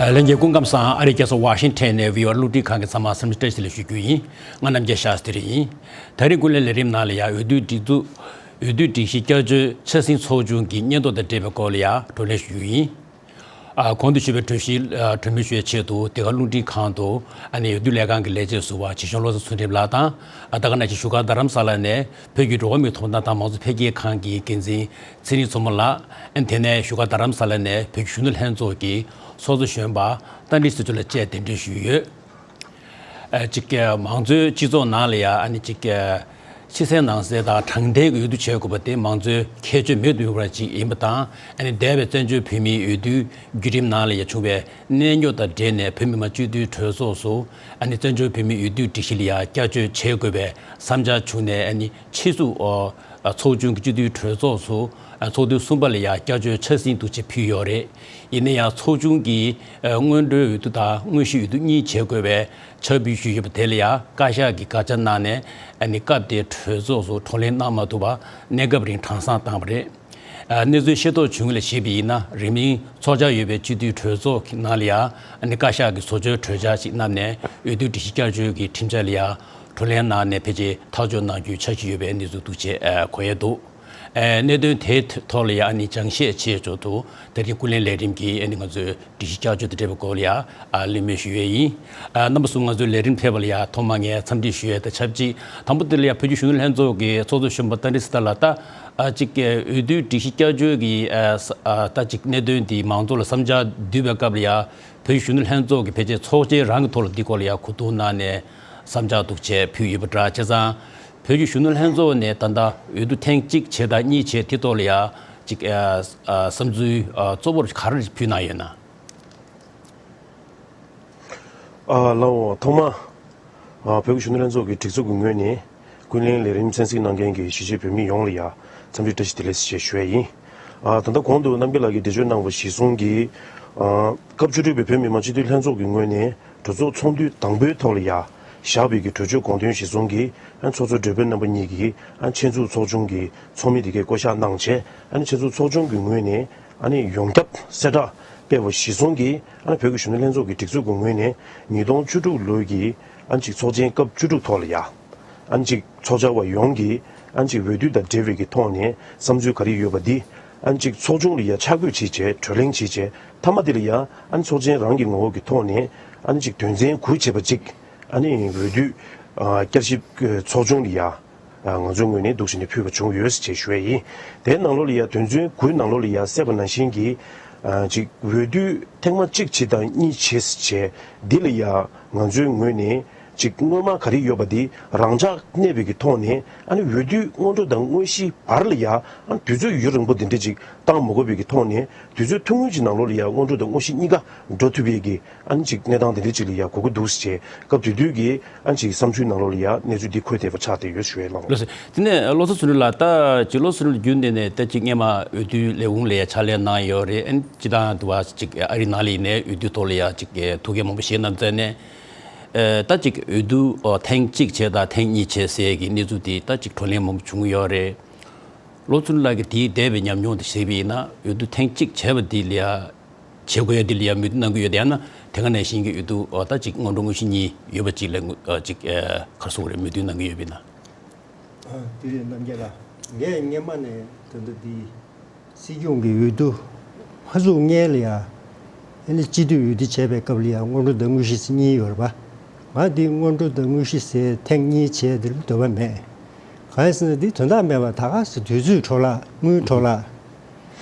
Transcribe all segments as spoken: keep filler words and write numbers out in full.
ལྷན་རྒྱས་སྐུ་ཁམས་བཟང་། ཨ་རིའི་རྒྱལ་ས་ཝ་ཤིང་ཊོན་ནས་བྷི་ཨོ་ཨེ་རླུང་འཕྲིན་ཁང་གི་ཚང་མ་འཚམས་འདྲི་བཀྲ་ཤིས་བདེ་ལེགས་ཞུ་རྒྱུ་ཡིན། ང་རྣམ་རྒྱལ་ཤཱ་སྟི་རི་ཡིན། ད་རེས་ཀུན་གླེང་ལས་རིམ་ནང་ལ་ཡང་འོས་བསྡུའི་སྒྲིག་འཛུགས། འོས་བསྡུའི་སྒྲིག་གཞི་བསྐྱར་བཅོས་འཆར་ཟིན་ཚོགས་ཆུང་གི་སྙན་ཐོ་དང་འབྲེལ་བའི་སྐོར་ལ་ཡང་བགྲོ་གླེང་ཞུ་རྒྱུ་ཡིན། ཨ། གོང་དུ་ཞུས་པའི་གྲོས་གཞི་ཨ་གྲོས་མོལ་ཞུ་བའི་ཆེད་དུ་འདི་ག་རླུང་འཕྲིན་ཁང་དུ་ཨ་ནི་འོས་བསྡུ་ལས་ཁང་གི་ལས་བྱེད་ཟུར་པ་ཇི་ཤོང་བློ་བཟང་ཚུལ་ཁྲིམས་ལགས་དང་། ཨ། ད་ག་ནང་བཞིན་བཞུགས་སྒར་རྡ་རམ་ས་ལ་ནས་བོད་ཀྱི་འགྲོ་བ་མིའི་ཐོབ་ཐང་དང་མང་གཙོ་འཕེལ་རྒྱས་ཁང་གི་འགན་འཛིན་ཚེ་རིང་མཚོ་མོ་ལགས། ཨ་ནི་དེ་ནས་བཞུགས་སྒར་རྡ་རམ་ས་ལ་ནས་བོད་ཀྱི་གཞོན་ནུ་ལྷན་ཚོགས་ཀྱི་ཚོགས་གཙོ་གཞོན་པ་རྟ་མགྲིན་ཚེ་མཚོ་ལགས་བཅས་གདན་འདྲེན་ཞུས་ཡོད། ཨ། གཅིག་གི་མང་གཙོའི་སྤྱི་ཚོགས་ནང་ལ་ཡང་ཨ་ནི་གཅིག་གི་ཕྱི་གསལ་ནང་གསལ་དང་དྲང་བདེན་གྱི་འོས་བསྡུ་བྱེད་དགོས་པ་དེ་མང་གཙོའི་ཁྱད་ཆོས་མེད་དུ་མི་འགྱུར་བ་ཅིག་ཡིན་པ་དང་། ཨ་ནི་འདས་པའི་བཙན་བྱོལ་བོད་མིའི་འོས་བསྡུའི་བརྒྱུད་རིམ་ནང་ལ་ཡང་བྱུང་བའི་གནད་འགག་དང་འབྲེལ་ནས་བོད་མི་མང་སྤྱི་འཐུས་གྲོས་ཚོགས་སུ་ཨ་ནི་བཙན་བྱོལ་བོད་མིའི་འོས་བསྡུའི་སྒྲིག་གཞི་ལ་ཡང་བསྐྱར་བཅོས་བྱེད་དགོས་པའི་བསམ་འཆར་བྱུང་ནས། ཨ་ནི་ཕྱིས་སུ་ཨ་ཚོགས་ཆུང་གི་སྤྱི་འཐུས་གྲོས་ཚོགས་སུ་ཨ་ཚོགས་ཐེངས་གསུམ་པ་ལ་ཡང་བསྐྱར་བཅོས་འཆར་ཟིན་འདུག་ཅེས་ཕུལ་ཡོད་རེད། ཡིན་ན་ཡང་ཚོགས་ཆུང་གིས་ཨ་སྔོན་འགྲོའི་འོས་བསྡུ་དང་དངོས་གཞིའི་འོས་བསྡུ་གཉིས་བྱེད་དགོས་པའི་ཕྱག་ཕུལ་ཞུས་ཡོད་པ་དེ་ལ་ཡང་བཀའ་ཤག་གིས་བཀའ་རྒྱ་གནང་ནས། ཨ་ནི་སྐབས་དེའི་གྲོས་ཚོགས་སུ་བགྲོ་གླེང་གནང་མ་ཐུབ་པར་གནས་སྐབས་རིང་གྲངས་བསང་བཏང་བ་རེད། ཨ། གནས་ཚུལ་ཤེས་རྟོགས་བྱུང་བ་ལ་གཞིགས་པ་ཡིན་ན། རིང་མིན་ཚོགས་འཆར་ཡོད་པའི་སྤྱི་འཐུས་གྲོས་ཚོགས་ཀྱི་ནང་ལ་ཡང་ཨ་ནི་བཀའ་ཤག་གིས་བཟོ་བཅོས་གྲོས་འཆར་ཞིག་བསྣམས་ནས་འོས་བསྡུ་སྒྲིག་གཞི་བསྐྱར་བཅོས་ཀྱི་ཁྲིམས་འཆར་ལ་ཡང་བགྲོ་གླེང་གནང་ནས་ཕལ་ཆེར་ཐག་གཅོད་གནང་རྒྱུའི་འཆར་གཞི་ཡོད་པའི་གནས་ཚུལ་འདུག་ཅེས་ཨ་གོ་ཡས་འདུག། ཨ། གནད་དོན་དེའི་ཐོག་ལ་ཡང་ཨ་ནི་སྦྱང་བཤད་ཆེད་དུ་དེ་རིང་ཀུན་གླེང་ལས་རིམ་གྱིས་ཨ་ནི་ང་ཚོའི་སྒྲིག་གཞི་བསྐྱར་བཅོས་དང་འབྲེལ་བའི་སྐོར་ལ་ཡང་ཨ་གླེང་མོལ་ཞུ་ཡས་ཡིན། ཨ། རྣམ་པ་ཚོ་ང་ཚོའི་ལས་རིམ་ཕེབས་པ་ལ་ཡང་ཐོག་མར་ངས་འཚམས་འདྲི་ཞུ་ཡས་དང་ཆབས་ཅིག། དང་པོ་དེ་ལ་ཡང་བོད་ཀྱི་གཞོན་ནུ་ལྷན་ཚོགས་ཀྱི་ཚོགས་གཙོ་གཞོན་པ་རྟ་མགྲིན་ཚེ་རིང་ལགས། ད་ཨ་ཅིག་འོས་བསྡུའི་སྒྲིག་གཞི་བསྐྱར་བཅོས་ཀྱི་ཨ་ས་ཨ་ད་ཅིག་གནད་དོན་འདི་མང་ཚོགས་ལ་བསམ་འཆར་བསྡུས་པའི་སྐབས་ལ་ཡང་བོད་ཀྱི་གཞོན་ནུ་ལྷན་ཚོགས་ཀྱི་ཕལ་ཆེར་ཚོགས་ཆེན་རང་གི་ཐོག་ལ་འདི་སྐོར་ལ་ཡང་གོ་བསྡུར་གནང་ནས་བསམ་འཆར་འདུག་ཅེས་ཕུལ་ཡོད་པ་འདྲ། བྱས་ཙང་བོད་ཀྱི་གཞོན་ནུ་ལྷན་ཚོགས་ནས་ད་ལྟ་འོས་བསྡུ་ཐེངས་གཅིག་བྱས་དང་གཉིས་བྱས་དེ་ཐོག་ལ་ཡང་ཅིག་ཨ་ཨ་བསམ་ཚུལ་ཨ་གཙོ་བོར་ག་རེ་ཕུལ་གནང་ཡོད་ན། ཨ་ལགས་འོ། ཐོག་མ་ཨ་བོད་ཀྱི་གཞོན་ནུ་ལྷན་ཚོགས་ཀྱི་སྒྲིག་འཛུགས་ཀྱི་ངོས་ནས་ཀུན་གླེང་ལས་རིམ་གསན་གཟིགས་གནང་མཁན་གྱི་གཞིས་བྱེས་བོད་མི་ཡོངས་ལ་ཡང་འཚམས་འདྲི་བཀྲ་ཤིས་བདེ་ལེགས་ཞེས་ཞུ་ཡས་ཡིན། ཨ་ད་ལྟ་གོང་དུ་རྣམ་རྒྱལ་ལགས་ཀྱིས་འགྲེལ་བརྗོད་གནང་བ་གཞིར་བཟུང་གིས། ཨ་སྐབས་བཅུ་དྲུག་པའི་བོད་མི་མང་སྤྱི་འཐུས་ལྷན་ཚོགས་ཀྱི་ངོས་ནས་གྲོས་ཚོགས་ཚོགས་དུས་དང་པོའི་ཐོག་ལ་ཡང་བཞག་པའི་གི་གྲོས་ཆོད་དགོངས་དོན་གཞིར་བཟུང་གིས། ཨ་ཚོགས་གཙོ་སྦྲེལ་པོའི་རྣམ་པ་གཉིས་ཀྱིས་ཨ་ཆེད་འཛུགས་ཚོགས་ཆུང་གི་ཚོགས་མི་དེ་གའི་བསྐོ་གཞག་གནང་བྱས། ཨ་ནི་ཆེད་འཛུགས་ཚོགས་ཆུང་གི་ངོས་ནས་ཨ་ནི་ཡོངས་ཁྱབ་གསལ་བསྒྲགས་སྤེལ་བ་གཞིར་བཟུང་གིས། ཨ་ནི་བོད་ཀྱི་གཞོན་ནུ་ལྷན་ཚོགས་ཀྱི་སྒྲིག་འཛུགས་ཀྱི་ངོས་ནས་ཉིས་སྟོང་བཅུ་དྲུག་ལོའི་གི་ཨ་ནི་ཅིག་ཚོགས་ཆེན་སྐབས་བཅུ་དྲུག་ཐོག་ལ་ཡ། ཨ་ནི་ཅིག་ཚོགས་བཅར་བ་ཡོངས་ཀྱིས་ཨ་ནི་ཅིག་འོས་བསྡུ་དང་འབྲེལ་བའི་གི་ཐོག་ནས་བསམ་ཚུལ་ག་རེ་ཡོད་པ་འདི་ཨ་ནི་ཅིག་ཚོགས་ཆུང་ལ་ཡ་ཆ་བགོས་བྱས་བྱས། བགྲོ་གླེང་བྱས་བྱས། མཐའ་མ་དེ་ལ་ཡ་ཨ་ནི་ཚོགས་ཆེན་རང་གི་ངོ་བོ་གི་ཐོག་ནས་ཨ་ནི་ཅིག་དོན་ཚན་དགུ་བྱས་པ་ཅིག། ཨ་ནི་འོས་བསྡུ་ཨ་བསྐྱར་ཞིབ་ཚོགས་ཆུང་ལ་ཡ་ང་ཚོའི་ངོས་ནས་འདུག་བྱས་ནས་ཕུལ་བ་བྱུང་ཡོད་ཅེས་ཞུ་ཡས་ཡིན། དེའི་ནང་ལོགས་ལ་ཡ་དོན་ཚན་དགུའི་ནང་ལོགས་ལ་ཡ་གསལ་བ་ནང་བཞིན་གྱི་ཨ་ཅིག་འོས་བསྡུ་ཐེངས་མ་གཅིག་བྱས་དང་གཉིས་བྱས་བྱས། འདི་ལ་ཡ་ང་ཚོའི་ངོས་ནས་ཅིག་སྔོན་མ་ག་རེ་ཡོད་པ་འདི་རང་འཇགས་གནས་པའི་གི་ཐོག་ནས། ཨ་ནི་འོས་བསྡུ་སྔོན་འགྲོ་དང་དངོས་གཞིའི་བར་ལ་ཡ་ཨ་ནི་དུས་ཚོད་ཡུན་རིང་པོ་འདི་འདྲ་ཅིག་བཏང་མ་དགོས་པའི་གི་ཐོག་ནས། དུས་ཚོད་ཐུང་ངུ་ཅིག་ནང་ལོགས་ལ་ཡ་སྔོན་འགྲོ་དང་དངོས་གཞི་གཉིས་ཀ་འགྲོ་ཐུབ་པའི་གི་ཨ་ནི་ཅིག་གནས་སྟངས་དེ་འདྲ་ཅིག་ལ་ཡ་གོ་གི་འདུག་ཟེར་བྱས། སྐབས་དེ་དུས་ཀྱི་ཨ་ནི་ཅིག་བསམ་ཚུལ་ནང་ལོགས་ལ་ཡ་གནས་ཚུལ་འདི་འཁོད་བསྡད་པ་ཆགས་བསྡད་ཡོད་ཞུ་ཡས་ལགས། ལགས་སོ། དེ་ནས་བློ་བཟང་ཚུལ་ཁྲིམས་ལགས། ད་ཅིག་བློ་བཟང་ཚུལ་ཁྲིམས་རྒྱུན་ལྡན་ནས་ད་ཅིག་སྔས་མ་འོས་བསྡུ་ལས་ཁུངས་ལ་ཡ་ཕྱག་ལས་གནང་ཡོད་རེད། ཨ་ནི་སྤྱིར་བཏང་དུ་བ་ཅིག་ཨ་རི་ནང་ལ་ཡིན་ནའི་འོས་བསྡུ་ཐོག་ལ་ཡ་ཅིག་ཐུགས་འགན་མང་པོ་བཞེས་གནང་མཛད་ནས། ཨ་ད་ཅིག་འོས་བསྡུ་ཨ་ཐེངས་གཅིག་བྱས་དང་ཐེངས་གཉིས་བྱས་ཟེར་གྱི་གནས་ཚུལ་དེ་ད་ཅིག་བགྲོ་གླེང་མང་པོ་བྱུང་ཡོད་རེད། བློ་བཟང་ཚུལ་ཁྲིམས་ལགས་ཀྱིས་དེའི་འདས་པའི་ཉམས་མྱོང་དེ་གཟིགས་པ་ཡིན་ན། འོས་བསྡུ་ཐེངས་གཅིག་བྱས་པ་འདི་ལ་ཡ་བྱེད་དགོས་ཡ་འདི་ལ་ཡ་མོས་མཐུན་གནང་གི་ཡོད་དེ། ཡང་ན་དེ་སྔ་ནང་བཞིན་གྱི་འོས་བསྡུ་ཨ་ད་ཅིག་སྔོན་འགྲོ་དངོས་གཞི་གཉིས་ཡོད་པ་ཅིག་ལ་ཨ་ཅིག་ཨ་ག་རེ་ཟེར་དགོས་རེད། མོས་མཐུན་གནང་གི་ཡོད་པ་ཡིན་ན། ཨ་དེ་རེད། རྣམ་རྒྱལ་ལགས། ངས་སྔས་མ་ནས་ད་ལྟ་འདི་སྲིད་སྐྱོང་གི་འོས་བསྡུ་མ་ཚུགས་སྔོན་ལ་ཡ་ཨ་ནི་སྤྱི་འཐུས་འོས་བསྡུ་བྱས་པའི་སྐབས་ལ་ཡ་སྔོན་འགྲོ་དང་དངོས་གཞི་ཟེར་གཉིས་ཡོད་རེད་པ། ང་འདི་སྔོན་འགྲོ་དང་དངོས་གཞི་ཟེར་ཐེངས་གཉིས་བྱས་འདིར་འདོད་པ་མེད། གང་ཡིན་ཟེར་ན་འདི་དོན་དག་མེད་པ། ད་ག་ཟེ་དུས་ཚོད་འཕྲོ་བརླག་དངུལ་འཕྲོ་བརླག་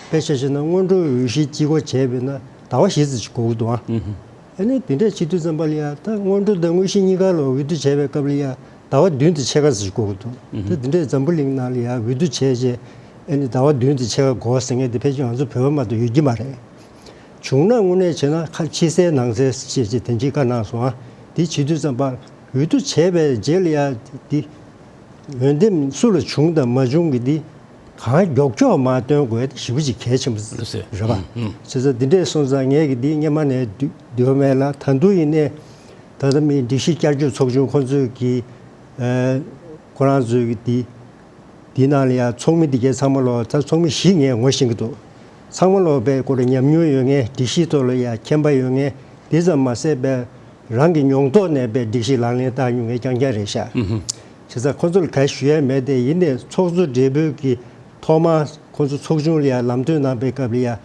དཔེ་ཆ་བཞག་ན་སྔོན་འགྲོ་འོས་གཞི་གཅིག་པོ་བྱས་པས་ན་ཟླ་བ་བཞི་ཙམ་ཞིག་འགོར་གྱི་འདུག་ཨང་། ཨ་ནི་འདི་འདྲས་བྱེད་དུས་ཙམ་པ་ལ་ཡ་ད་སྔོན་འགྲོ་དང་དངོས་གཞི་གཉིས་ཀ་ལ་འོས་བསྡུ་བྱས་པའི་སྐབས་ལ་ཡ་ཟླ་བ་བདུན་དང་ཕྱེད་ཀ་ཙམ་ཞིག་འགོར་གྱི་འདུག་ད་འདི་འདྲས་འཛམ་བུ་གླིང་ནང་ལ་ཡ་འོས་བསྡུ་བྱས་རྗེས་ཨ་ནི་ཟླ་བ་བདུན་དང་ཕྱེད་ཀ་འགོར་ཟེར་མཁན་དེ་ཕལ་ཆེར་ང་ཚོ་བོད་པ་མ་གཏོགས་ཡོད་ཀྱི་མ་རེད། བྱུང་ན་དངོས་གནས་བྱས་ན་ཁ་ཕྱི་གསལ་ནང་གསལ་བྱས་རྗེས་དེ་འདྲའི་བཀའ་གནང་སོང་ཨ། འདི་བྱེད་དུས་ཙམ་པ་འོས་བསྡུ་བྱས་པའི་རྗེས་ལ་ཡ་འདི། འོས་འདེམས་སུ་ལ་བྱུང་དང་མ་བྱུང་གི་འདི་གང་མགྱོགས་མགྱོགས་མར་སྟོན་དགོས་ཞེ་པོ་ཅིག་གལ་ཆེན་པོ་རེད་པ། ཨུ་ཨུ། བྱས་ཙང་འདི་འདྲས་སོང་ཙང་ངས་ཀྱི་འདི་སྔས་མ་ནས་འདོད་མེད་ལ། ད་དུང་ཡིན་ནའི་ད་ལྟ་མི་སྒྲིག་གཞི་བསྐྱར་བཅོས་ཚོགས་ཆུང་ཁོང་ཚོས་ཀྱི་ཨ་ཁོ་རང་ཚོས་ཀྱི་འདི་འདི་ནང་ལ་ཡང་ཚོགས་མི་འདི་གའི་ཚང་མ་ལོ། ད་ཚོགས་མི་བཞི་ངས་ངོ་ཤེས་ཀྱི་འདུག། ཚང་མ་ལོ་དཔེ་ཁོ་རང་ཉམས་མྱོང་ཡོད་མཁན། སྒྲིག་གཞིའི་ཐོག་ལ་ཡང་མཁྱེན་པ་ཡོད་མཁན། འདི་ཙམ་མ་ཟད་པའི་རང་གི་མྱོང་རྟོག་ནས་པའི་སྒྲིག་གཞི་ལག་ལེན་བསྟར་མྱོང་མཁན་རྐྱང་རྐྱང་རེད་ཤག་ཨུ་ཧུ། བྱས་ཙང་ཁོ་ཚོ་ལ་ག་ཞུ་ཡས་མེད་དེ། ཡིན་ནའི་ཚོགས་གཙོ་སྦྲེལ་པོའི་གི་ཐོག་མར་ཁོ་ཚོ་ཚོགས་ཆུང་ལ་ཡ་ལམ་སྟོན་གནང་པའི་སྐབས་ལ་ཡ།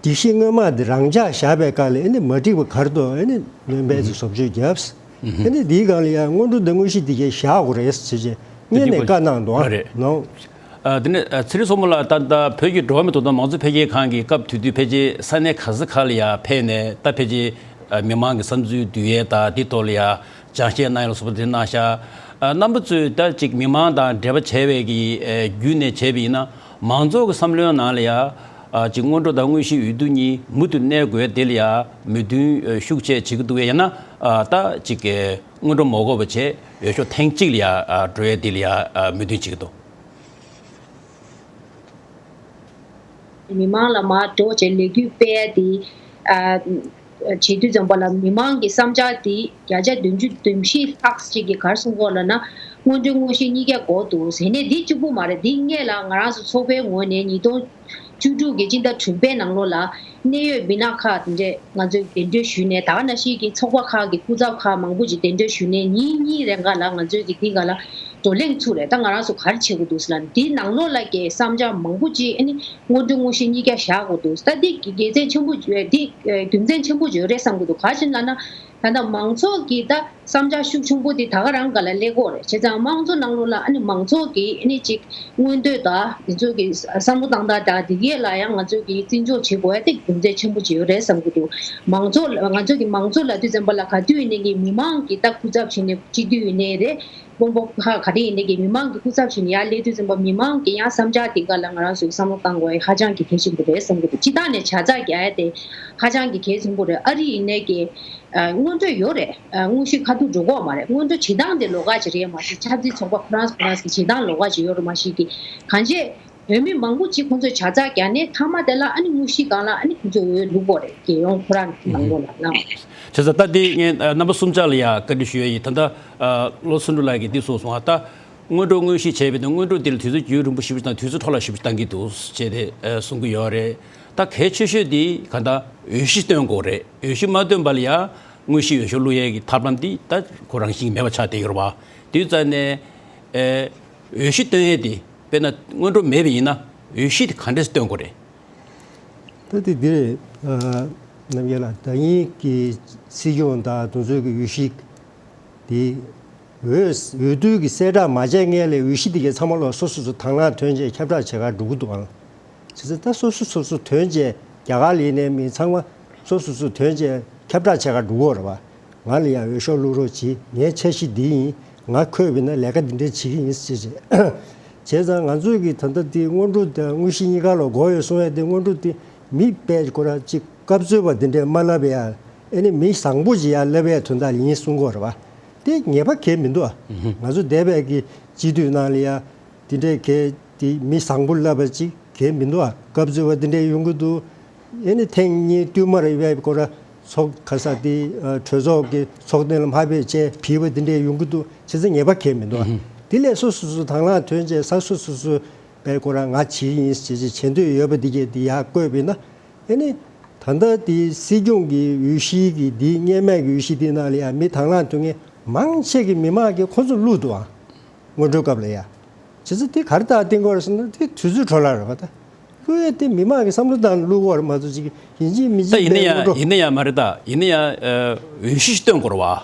སྒྲིག་གཞི་སྔོན་མ་དེ་རང་འཇགས་བཞག་པའི་སྐབས་ལ་ཨེ་ནི་མ་འགྲིག་པ་ག་རེ་འདུག་ཨེ་ནི་ལན་འབད་ཚེ་བཟོ་བཅོས་བརྒྱབ། ཨེ་ནི་དེའི་སྒང་ལ་ཡ་སྔོན་འགྲོ་དང་དངོས་གཞི་དེ་གའི་བཞག་དགོས་རེད་ཟེར་བྱས་ངས་ནས་བཀའ་གནང་འདུག་ཨ། རེད། ནོ། ཨ། དེ་ནས་ཨ། ཚེ་རིང་མཚོ་མོ་ལགས། ད་ལྟ་བོད་ཀྱི་འགྲོ་བ་མིའི་ཐོབ་ཐང་མང་གཙོ་འཕེལ་རྒྱས་ཁང་གི་སྐབས་དེ་དུས་ཕལ་ཆེར་ས་གནས་ག་ས་ག་ལ་ཡ་ཕེབས་ནས། ད་ཕལ་ཆེར་ཨ། མི་མང་གི་བསམ་ཚུལ་བསྡུ་ཡས་དང་དེ་ཐོག་ལ་ཡ་སྦྱང་བཤད་གནང་ཡས་ལ་སོགས་པ་དེ་གནང་ཤག་ཨ། རྣམ་པ་ཚོས་ད་ཅིག་མི་མང་དང་འབྲེལ་བ་བྱས་པའི་གི་ཨ། བརྒྱུད་ནས་བྱས་པ་ཡིན་ན། མང་ཚོགས་ཀྱི་བསམ་བློའི་ནང་ལ་ཡ། ཨ། ཅིག་སྔོན་འགྲོ་དང་དངོས་གཞིའི་འོས་བསྡུ་གཉིས་མུ་མཐུད་གནས་དགོས་དེ་ལ་ཡ་མོས་མཐུན་ཨ། ཤུགས་ཆེ་བྱེད་ཀྱི་འདུག་གས། ཡང་ན་ཨ། ད་ཅིག་གི་སྔོན་འགྲོ་མ་དགོས་པ་བྱས། འོས་ཤོག་ཐེངས་གཅིག་ལ་ཡ་ཨ། འགྲོ་ཡས་དེ་ལ་ཡ་ཨ། མོས་མཐུན་བྱེད་ཀྱི་འདུག་མི་མང་ལ་མར་འགྲོ་བྱས་ལས་འགུལ་སྤེལ་ཡ་དེ། ཨ། བྱེད་དུས་ཙམ་པ་ལ་མི་མང་གི་བསམ་འཆར་དེ་བརྒྱ་ཆ་བདུན་ཅུ་དོན་བཞི་ལྷག་ཅིག་གིས་ག་རེ་གསུང་གི་ཡོད་ལབ་ན། སྔོན་འགྲོ་དངོས་གཞི་གཉིས་ཀ་དགོས་འདུག་ཟེར་ནས། འདི་གཅིག་པུ་མ་རེད། འདི་སྔོན་ལ་ང་རང་ཚོ་ཚོགས་པའི་ངོས་ནས་ཉིས་སྟོང་བཅུ་དྲུག་གི་སྤྱི་ཟླ་དྲུག་པའི་ནང་ལོགས་ལ་གནད་ཡོད་མི་སྣ་ཁག་དེ་འདྲས་ང་ཚོས་གདན་འདྲེན་ཞུས་ནས། ད་ག་ནང་བཞིན་གྱི་ཚོགས་པ་ཁག་གི་སྐུ་ཚབ་ཁག་མང་པོ་ཅིག་གདན་འདྲེན་ཞུས་ནས། ཉིན་གཉིས་རིང་ག་ལ་ང་ཚོས་ཀྱི་འདི་ག་ལ་བགྲོ་གླེང་ཚུགས་རེད། ད་ང་རང་ཚོ་ག་རེ་བྱེད་དགོས་འདུག་ཟེར་ལབ་ན། འདིའི་ནང་ལོགས་ལ་གི་བསམ་འཆར་མང་པོ་ཅིག་ཨ་ནི་སྔོན་འགྲོ་དངོས་གཞི་གཉིས་ཀ་བཞག་དགོས་འདུག་ད་འདི་དགེ་མཚན་ཆེན་པོ་ཡོད། འདི་རྒྱུ་མཚན་ཆེན་པོ་ཅིག་ཡོད་རེད་བསམ་གྱི་འདུག་ག་རེ་བྱས་ན་ན། ད་ལྟ་མང་ཚོགས་ཀྱི་ད་བསམ་འཆར་ཤུགས་ཆེན་པོ་དེ་ད་ག་རང་ག་ལ་སླེབས་ཀྱི་ཡོད་རེད། བྱས་ཙང་དམངས་གཙོ་ནང་ལོགས་ལ་ཨ་ནི་མང་ཚོགས་ཀྱི་ཨ་ནི་ཅིག་མངོན་འདོད་དང་། དེ་ཚོ་གི་བསམ་བློ་བཏང་སྟངས་དང་དེ་གས་ལ་ཡང་ང་ཚོས་ཀྱི་བརྩི་འཇོག་བྱེད་དགོས་ཡ་དེ་རྒྱུ་མཚན་ཆེན་པོ་ཅིག་ཡོད་རེད་བསམ་གྱི་འདུག་མང་ཚོགས་ལ། ང་ཚོས་ཀྱི་མང་གཙོ་ལབ་དུས་ཙམ་པ་ལ་ག་དུས་ཡིན་ནའི་གི་མི་མང་གི་ད་སྐུ་ཚབ་བྱས་ནས། སྤྱི་འཐུས་ཡིན་ནའི་རེད། དཔོན་པོ་ཁག་ག་རེ་ཡིན་ནའི་གི་མི་མང་གི་སྐུ་ཚབ་བྱས་ནས་ཡར་སླེབས་དུས་ཙམ་པ། མི་མང་གི་ཡང་བསམ་འཆར་དེ་ག་ལ་ང་རང་ཚོས་བསམ་བློ་བཏང་དགོས་ཡ་ཧ་ཅང་གི་གལ་ཆེན་པོ་རེད་བསམ་གྱི་འདུག་སྤྱིར་བཏང་ནས་བྱ་ཚགས་རྒྱག་ཡ་དེ་ཧ་ཅང་གི་གལ་ཆེན་པོ་རེད། ཨ་རི་ཡིན་ནའི་གི་ཨ། སྔོན་འགྲོ་ཡོད་རེད། ཨ། དངོས་གཞི་ཁ་ཐུག་འགྲོ་གི་ཡོད་མ་རེད། སྔོན་འགྲོ་བྱེད་སྟངས་དེ་ལོགས་ཀ་ཅིག་རེད་མ་གཞི། ཆབ་སྲིད་ཚོགས་པ་ཁོ་རང་ཁོ་རང་གི་བྱེད་སྟངས་ལོགས་ཀ་ཅིག་ཡོད་རེད་མ་གཞི་གི། གང་ཅི། བོད་མི་མང་པོ་ཅིག་ཁོང་ཚོས་བྱ་ཚགས་རྒྱག་ནས་མཐའ་མ་དེ་ལ་ཨ་ནི་དངོས་གཞིའི་སྒང་ལ་ཨ་ནི་ཁོང་ཚོས་འོས་བླུག་དགོས་རེད། རྒྱལ་ཡོངས་ཁོ་རང་གི་ནང་ལོགས་ལ་ལ། བྱས་ཙང་ད་འདི་ངས་ཨ། རྣམ་པ་གསུམ་ཆ་ལ་ཡ་བཀའ་འདྲི་ཞུ་ཡ་ཡིན། ད་ལྟ་ཨ། བློ་བཟང་ཚེ་རིང་ལགས་ཀྱིས་འདི་གསུངས་སོང་ཨ། ད་སྔོན་འགྲོ་དངོས་གཞི་བྱས་པའི་ནང་སྔོན་འགྲོ་འདི་ལ་དུས་ཚོད་རྒྱུན་རིང་པོ་ཞེ་པོ་ཅིག་དང་། དུས་ཚོད་འཕྲོ་བརླག་ཞེ་པོ་ཅིག་བཏང་གི་འདུག་ཅེས་དེ་ཨ། གསུང་གི་ཡོད་རེད། ད་གལ་ཆེ་ཤོས་འདི་གང་ལྟར་འོས་གཞི་བཏོན་དགོས་རེད། འོས་གཞི་མ་བཏོན་པ་ལ་ཡ་དངོས་གཞི་འོས་ཤོག་བླུག་ཡས་ཀྱི་ཐབས་ལམ་འདི་ད་ཁོ་རང་བཞིན་མེད་པ་ཆགས་བསྡད་ཡོད་རེད་བ། དེ་ཙང་ནས་ཨེ། འོས་གཞི་བཏོན་ཡས་དེ་དཔེར་ན་སྔོན་འགྲོ་མེད་པ་ཡིན་ན་འོས་གཞི་དེ་ག་འདྲས་སེ་བཏོན་དགོས་རེད། ད་དེ་འདི་རེད། ཨ། རྣམ་རྒྱལ་ལགས། ད་ཡིན་གྱི་སྲིད་སྐྱོང་དང་དེ་ཚོའི་གི་འོས་གཞི་དེ། འོས། འོས་བསྡུ་གི་གསལ་བསྒྲགས་མ་བྱས་སྔོན་ལ་འོས་གཞི་དེ་གའི་ཚང་མ་ལོག་སོ་སོ་སོ་དང་བླངས་ཐོན་བྱས་ཁྱབ་བསྒྲགས་བྱེད་གར་འགྲོ་གི་འདུག་ཨང་། བྱས་ཙང་ད་སོ་སོ་སོ་སོ་ཐོན་བྱས། རྒྱ་གར་ལ་ཡིན་ནའི་མི་ཚང་མ་སོ་སོ་སོ་ཐོན་བྱས་ཁྱབ་བསྒྲགས་བྱེད་གར་འགྲོ་གི་ཡོད་རེད་བ། ང་ལ་ཡང་འོས་ཤོག་བླུག་རོགས་གྱིས། ངའི་འཆར་གཞི་འདི་ཡིན། ང་འཁོད་པ་ཡིན་ན་ལས་ཀ་འདི་འདྲ་བྱེད་ཀྱི་ཡིན་ཟེར་བྱས། བྱས་ཙང་ང་ཚོས་ཀྱི་ད་ལྟ་འདི་སྔོན་འགྲོ་དང་དངོས་གཞི་གཉིས་ཀ་ལ་དགོས་ཡོད་གསུང་ཡས་དེ། སྔོན་འགྲོ་དེ་མི་དཔེ་ཁོ་རང་ཅིག་སྐབས་འཚོལ་བ་འདི་འདྲས་མ་ལབ་ཡ། ཨེ་ནི་མི་བཟང་པོ་ཅིག་ཡར་ལབ་ཡས་དོན་དག་ཡིན་གསུང་གི་ཡོད་རེད་བ། དེ་ངེས་པ་གང་ཡང་མི་འདུག་ཨ། ང་ཚོ་འདས་པའི་གི་སྤྱི་འཐུས་ནང་ལ་ཡ་དེ་འདྲའི་གལ་ཏེ་མི་བཟང་པོ་ལབ་པ་ཅིག་གང་ཡང་མི་འདུག་ཨ། སྐབས་འཚོལ་བ་དེ་འདྲ་ཡོང་གི་འདུག་ཨེ་ནི་ཐེངས་གཉིས་བསྟུད་མར་ཡོད་པའི་སྐོར་ཚོགས་ག་ས་དེ་གྲོས་ཚོགས་ཀྱི་ཚོགས་ཐེངས་ལ་མ་ཕེབས་བྱས་ཕུད་པ་དེ་འདྲ་ཡོང་གི་འདུག་བྱས་ཙང་ངེས་པ་གང་ཡང་མི་འདུག་ཨ། དེ་ལས་སོ་སོ་སོ་དང་བླངས་ཐོན་བྱས་ས་སོ་སོ་སོ་པའི་སྐོར་ང་བྱེད་ཀྱི་ཡིན་ཟེར་བྱེད་འདོད་ཡོད་པ་དེ་གས་དེ་ཡར་བཀོད་པ་ཡིན་ན། ཨེ་ནི་ད་ལྟ་དེ་སྲིད་སྐྱོང་གི་འོས་གཞི་གི་དེ་སྔོན་མའི་གི་འོས་གཞི་དེ་ནང་ལ་ཡ་མི་དང་བླངས་ཐོན་མཁན་མང་ཆེ་གི་མི་མང་གིས་ཁོ་ཚོ་བླུགས་འདུག་ཨ། སྔོན་འགྲོའི་སྐབས་ལ་ཡ། བྱས་ཙང་དེ་ག་རེ་ལྟར་བསྟན་དགོས་རེད་ཟེར་ན། དེ་དུས་ཚོད་འཕྲོ་བརླག་རེད་བ། ད་བླུག་ཡས་དེ་མི་མང་གི་བསམ་བློ་བཏང་བླུག་དགོས་རེད་མ་གཏོགས་ཅིག་ཡིན་གཅིག་མིན་ད་གཅིག་ཡིན་ན་པའི་ཡང་སྔོན་འགྲོ། ཡིན་ན་ཡང་མ་རེད། ད་ཡིན་ན་ཡང་ཨ། འོས་གཞི་ཞིག་བཏོན་དགོས་རེད་བ།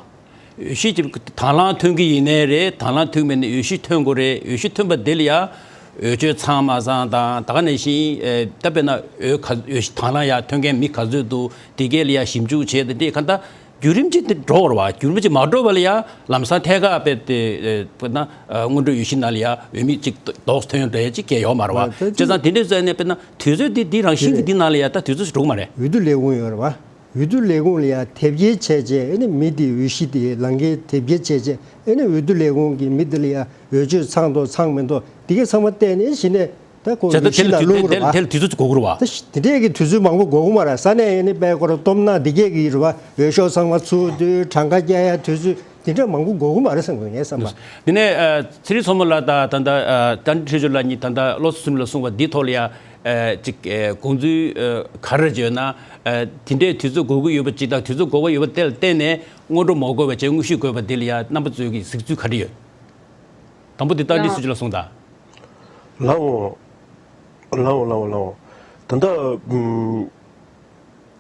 འོས་གཞི་ཅིག་དང་བླངས་ཐོན་གྱི་ཡིན་ནའི་རེད། དང་བླངས་ཐོན་མེད་ནའི་འོས་གཞི་ཐོན་དགོས་རེད། འོས་གཞི་ཐོན་པ་དེ་ལ་ཡ་འོས་ཆོས་ཚང་མ་ཚང་དང་། ད་ག་ནང་བཞིན་ཨེ། ད་དཔེར་ན་འོས་ག། འོས་གཞི་དང་བླངས་ཡ་ཐོན་མཁན་མི་ག་ཚོད་འདུག་དེ་གས་ལ་ཡ་ཞིབ་འཇུག་བྱས་ཏེ། དེ་ག་ད་བརྒྱུད་རིམ་ཅིག་དེ་འགྲོ་དགོས་རེད་བ། བརྒྱུད་རིམ་ཅིག་མ་འགྲོ་བ་ལ་ཡ་ལམ་སང་ཐད་ཀར་དཔེ་དེ་ཨེ། དཔེར་ན་ཨ། སྔོན་འགྲོའི་འོས་གཞི་ནང་ལ་ཡ་འོས་མི་ཅིག་རྡོག་ཐོན་འདྲ་ཅིག་གས་ཡོད་མ་རེད་བ། ཨ། ད་བྱས་ཙང་དེ་འདྲ་བྱས་ནས་དཔེར་ན་དུས་ཚོད་དེ་འདི་རང་བཞིན་གྱི་འདི་ནང་ལ་ཡ་ད་དུས་ཚོད་འགྲོ་གི་མ་རེད། འོས་བསྡུ་ལས་ཁུངས་ཡོད་རེད་བ། འོས་བསྡུ་ལས་ཁུངས་ལ་ཡ་དེབ་སྐྱེལ་བྱས་རྗེས། ཨེ་ནི་མི་དེའི་འོས་གཞི་དེ་ལག་འཁྱེར་དེབ་སྐྱེལ་བྱས་རྗེས། ཨེ་ནི་འོས་བསྡུ་ལས་ཁུངས་ཀྱི་མི་དེ་ལ་ཡ་འོས་ཆོས་ཚང་འདུག་ཚང་མི་འདུག་དེ་གས་ཚང་མ་བལྟས་ནས་གཞི་ནས་ད་ཁོ་བྱས་ཙང་འོས་གཞི་དེ་ལ་ལ་བླུག་དུས་དེ་རེད་བ། དེ་ལ་དུས་ཚོད་འགོར་གི་རེད་བ། ད་དེ་འདྲས་ཀྱི་དུས་ཚོད་མང་པོ་འགོར་གི་མ་རེད། ས་གནས་ཨེ་ནི་དཔེ་ཁོ་རང་སྟོབས་ན་དེ་གས་ཀྱི་རེད་བ། འོས་ཤོག་ཚང་མ་ཚུར་བསྡུ། གྲངས་ཀ་བསྐྱལ་ཡ་དུས་ཚོད་དེ་འདྲས་མང་པོ་འགོར་གི་མ་རེད་བསམ་གི་ངའི་བསམ་པ། དེ་ནས་ཨ། ཚེ་རིང་མཚོ་མོ་ལགས་དང་ད་ལྟ་ཨ། བསྟན་འཛིན་ཁྲི་ཟུར་ལགས་གཉིས་ད་ལྟ་བློ་བཟང་ཚེ་རིང་ལགས་གསུངས་པ་འདི་ཐོག་ལ་ཡ། ཨ་ཅིག་ཨ་དགོངས་ཚུལ་ཨ་ག་རེ་བརྗོད་ན། ཨ་དེ་འདྲའི་དུས་ཚོད་འགོར་གྱི་ཡོད་པ་ཅིག་དང་དུས་ཚོད་འགོར་བ་ཡོད་པ་དེ་ལ་བརྟེན་ནས་སྔོན་འགྲོ་མ་དགོས་པ་བྱས་དངོས་གཞི་དགོས་པ་དེ་ལ་ཡ་རྣམ་པ་ཚོའི་གི་གཟིགས་ཚུལ་ག་རེ་ཡོད། དང་པོ་དེ་རྟ་མགྲིན་ལགས་སུ་ཅི་ལ་གསུངས་དང་། ལའོ། ལའོ་ལའོ་ལའོ། ད་ལྟ་ཨུམ།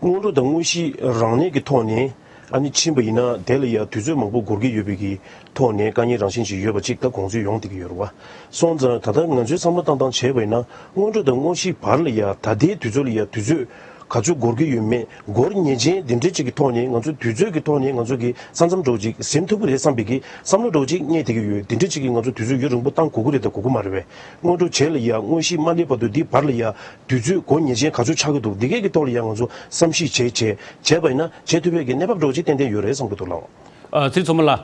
སྔོན་འགྲོ་དང་དངོས་གཞི་རང་གནས་ཀྱི་ཐོག་ནས་ཨ་ནི་ཕྱིན་པ་ཡིན་ན་དེ་ལ་ཡ་དུས་ཚོད་མང་པོ་འགོར་གྱི་ཡོད་པའི་གི་ཐོག་ནས་དཀའ་ངལ་རང་བཞིན་ཅིག་ཡོད་པ་ཅིག་ད་དགོངས་ཚུལ་ཡོང་བསྡད་ཀྱི་ཡོད་རེད་བ། སོང་ཙང་ད་ལྟ་ང་ཚོའི་བསམ་བློ་བཏང་སྟངས་བྱས་པ་ཡིན་ན་སྔོན་འགྲོ་དང་དངོས་གཞི་བར་ལ་ཡ་ད་ལྟའི་དུས་ཚོད་ལ་ཡ་དུས་ཚོད་ག་ཚོད་འགོར་གྱི་ཡོད་མེད་འགོར་ཉེན་ཅན་འདི་འདྲ་ཅིག་གི་ཐོག་ནས་ང་ཚོ་དུས་ཚོད་ཀྱི་ཐོག་ནས་ང་ཚོ་གི་ས་མཚམས་འདྲ་བོ་ཅིག་ཟིན་ཐུབ་ཀྱི་རེད་བསམ་པའི་གི་བསམ་བློ་འདྲ་བོ་ཅིག་རྙེད་བསྡད་ཀྱི་ཡོད། འདི་འདྲ་ཅིག་གི་ང་ཚོ་དུས་ཚོད་ཡུན་རིང་པོ་བཏང་དགོས་ཀྱི་རེད་དང་དགོས་ཀྱི་མ་རེད་པས། སྔོན་འགྲོ་བྱས་ལ་ཡ་དངོས་གཞི་མ་སླེབས་བར་དུ་འདི་བར་ལ་ཡ་དུས་ཚོད་འགོར་ཉེན་ཅན་ག་ཚོད་ཆགས་ཀྱི་འདུག་འདི་གས་ཀྱི་ཐོག་ལ་ཡ་ང་ཚོ་བསམ་གཞིག་བྱས་བྱས་བྱས་པ་ཡིན་ན་བྱེད་ཐུབ་པའི་གི་གནས་བབ་འདྲ་བོ་ཅིག་ཏན་ཏན་ཡོད་རེད་བསམ་གྱི་འདུག་ལགས། ཨ་ཚེ་རིང་མཚོ་མོ་ལགས།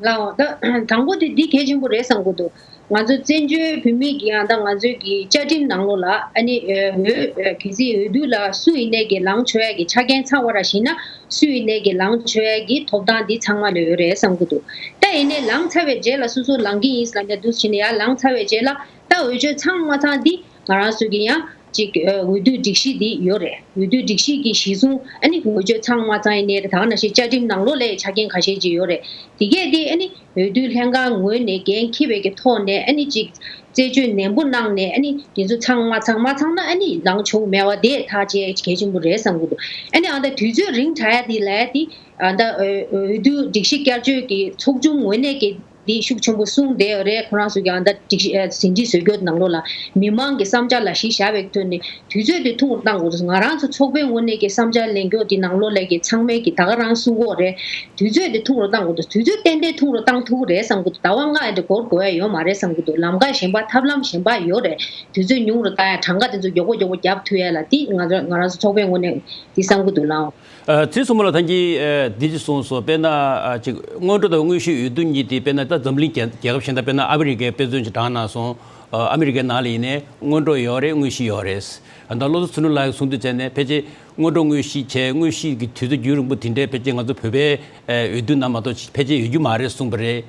ལའོ། ད་དང་པོ་དེ་འདི་གལ་ཆེན་པོ་རེད་བསམ་གྱི་འདུག་ང་ཚོ་བཙན་བྱོལ་བོད་མི་གི་ཡང་ད་ང་ཚོའི་གི་བཅའ་ཁྲིམས་ནང་ལོགས་ལ་ཨ་ནི་ཨ་འོས་ཨ་གལ་སྲིད་འོས་བསྡུ་ལ་སུ་ཡིན་ནའི་གི་ལངས་ཆོག་ཡ་གི་ཆ་རྐྱེན་ཚང་བ་ར་ཞིག་ན་སུ་ཡིན་ནའི་གི་ལངས་ཆོག་ཡ་གི་ཐོབ་ཐང་འདི་ཚང་མ་ལ་ཡོད་རེད་བསམ་གྱི་འདུག་ད་ཡིན་ནའི་ལངས་ཚར་བའི་རྗེས་ལ་སོ་སོ་ལངས་ཀྱི་ཡིན་ལབ་ནས་འདུག་ཕྱིན་ནས་ཡར་ལངས་ཚར་བའི་རྗེས་ལ་ད་འོས་ཆོས་ཚང་མ་ཚང་འདི་ང་རང་ཚོ་གི་ཡང་ཅིག་ཨ་འོས་བསྡུ་སྒྲིག་གཞི་འདི་ཡོད་རེད། འོས་བསྡུ་སྒྲིག་གཞི་གི་གཞི་བཟུང་ཨ་ནི་འོས་ཆོས་ཚང་མ་ཚང་ཡིན་ནའི་རེད། ད་ག་ནང་བཞིན་བཅའ་ཁྲིམས་ནང་ལོགས་ལ་ཆ་རྐྱེན་ཁ་ཤས་ཅིག་ཡོད་རེད། དེ་གས་དེ་ཨ་ནི་འོས་བསྡུ་ལྷན་ཁང་ངོས་ནས་འགན་འཁྱེར་བའི་གི་ཐོག་ནས་ཨ་ནི་ཅིག་རྩད་གཅོད་ནན་པོ་གནང་ནས་ཨ་ནི་དེ་ཚོ་ཚང་མ་ཚང་མ་ཚང་ན་ཨ་ནི་ལངས་ཆོག་མེད་པ་དེ་ཐག་བཅད་གལ་ཆེན་པོ་རེད་བསམ་གྱི་འདུག་ཨ་ནི་ཨ་ད་དུས་ཚོད་རིང་དྲགས་ཡ་དེ་ལ་དེ་ཨ་ད་འོས་འོས་བསྡུ་སྒྲིག་གཞི་བསྐྱར་བཅོས་ཀྱི་ཚོགས་ཆུང་ངོས་ནས་ཀྱི་དེ་ཤུགས་ཆེན་པོ་གསུངས་བསྡད་ཡོད་རེད། ཁོ་རང་ཚོ་གི་ཨ་ད་སྒྲིག་གཞི་ཨ་ཟིན་བྲིས་བཟོ་རྒྱུ་ནང་ལོགས་ལ་མི་མང་གི་བསམ་འཆར་ལ་གཞི་བཞག་པའི་ཐོག་ནས་དུས་ཚོད་དེ་ཐུང་རུ་བཏང་དགོས་འདུག་ང་རང་ཚོ་ཚོགས་པའི་ངོས་ནས་ཀྱི་བསམ་འཆར་ལེན་རྒྱུ་དེ་ནང་ལོགས་ལ་ཀྱི་ཚང་མས་ཀྱི་ད་ག་རང་གསུང་གི་ཡོད་རེད། དུས་ཚོད་དེ་ཐུང་རུ་བཏང་དགོས་འདུག་དུས་ཚོད་ཏན་ཏན་ཐུང་རུ་བཏང་ཐུབ་ཀྱི་རེད་བསམ་གྱི་འདུག་ཟླ་བ་ལྔ་ཡན་དུ་འགོར་དགོས་ཡ་ཡོད་མ་རེད་བསམ་གྱི་འདུག་ལམ་ཁ་གཞན་པ་ཐབས་ལམ་གཞན་པ་ཡོད་རེད། དུས་ཚོད་ཉུང་རུ་བཏང་ཡ་གྲངས་ཀ་དེ་ཚོ་མགྱོགས་པོ་མགྱོགས་པོ་རྒྱབ་ཐུབ་ཡ་ལ་དེ་ང་ཚོ་ང་རང་ཚོ་ཚོགས་པའི་ངོས་ནས་དེ་བསམ་གྱི་འདུག་ལགས། ཨ་ཚེ་རིང་མཚོ་མོ་ལགས་ད་གིན་ཨ་འདི་ཅིག་གསུངས་སོང་། དཔེར་ན་ཨ་ཅིག་སྔོན་འགྲོ་དང་དངོས་གཞིའི་འོས་བསྡུ་གཉིས་དེ་དཔེར་ན་ད་འཛམ་གླིང་རྒྱལ་རྒྱལ་ཁབ་གཞན་དང་དཔེར་ན་ཨ་མི་རི་ཀའི་དཔེ་མཚོན་ཅིག་དྲངས་གནང་སོང་། ཨ་ཨ་མི་རི་ཀའི་ནང་ལ་ཡིན་ནའི་སྔོན་འགྲོ་ཡོད་རེད། དངོས་གཞི་ཡོད་རེད། ཨ་ད་བློ་བཟང་ཚུལ་ཁྲིམས་ལགས་ཀྱིས་གསུང་དུས་བྱས་ནས་ཕལ་ཆེར་སྔོན་འགྲོ་དངོས་གཞི་བྱས་དངོས་གཞི་གི་དུས་ཚོད་རྒྱུན་རིང་པོ་དེ་འདྲའི་ཕལ་ཆེར་ང་ཚོ་བོད་པའི་ཨ་འོས་བསྡུ་ནང་མ་གཏོགས་ཕལ་ཆེར་ཡོད་རྒྱུ་མ་རེད་གསུངས་པ་རེད།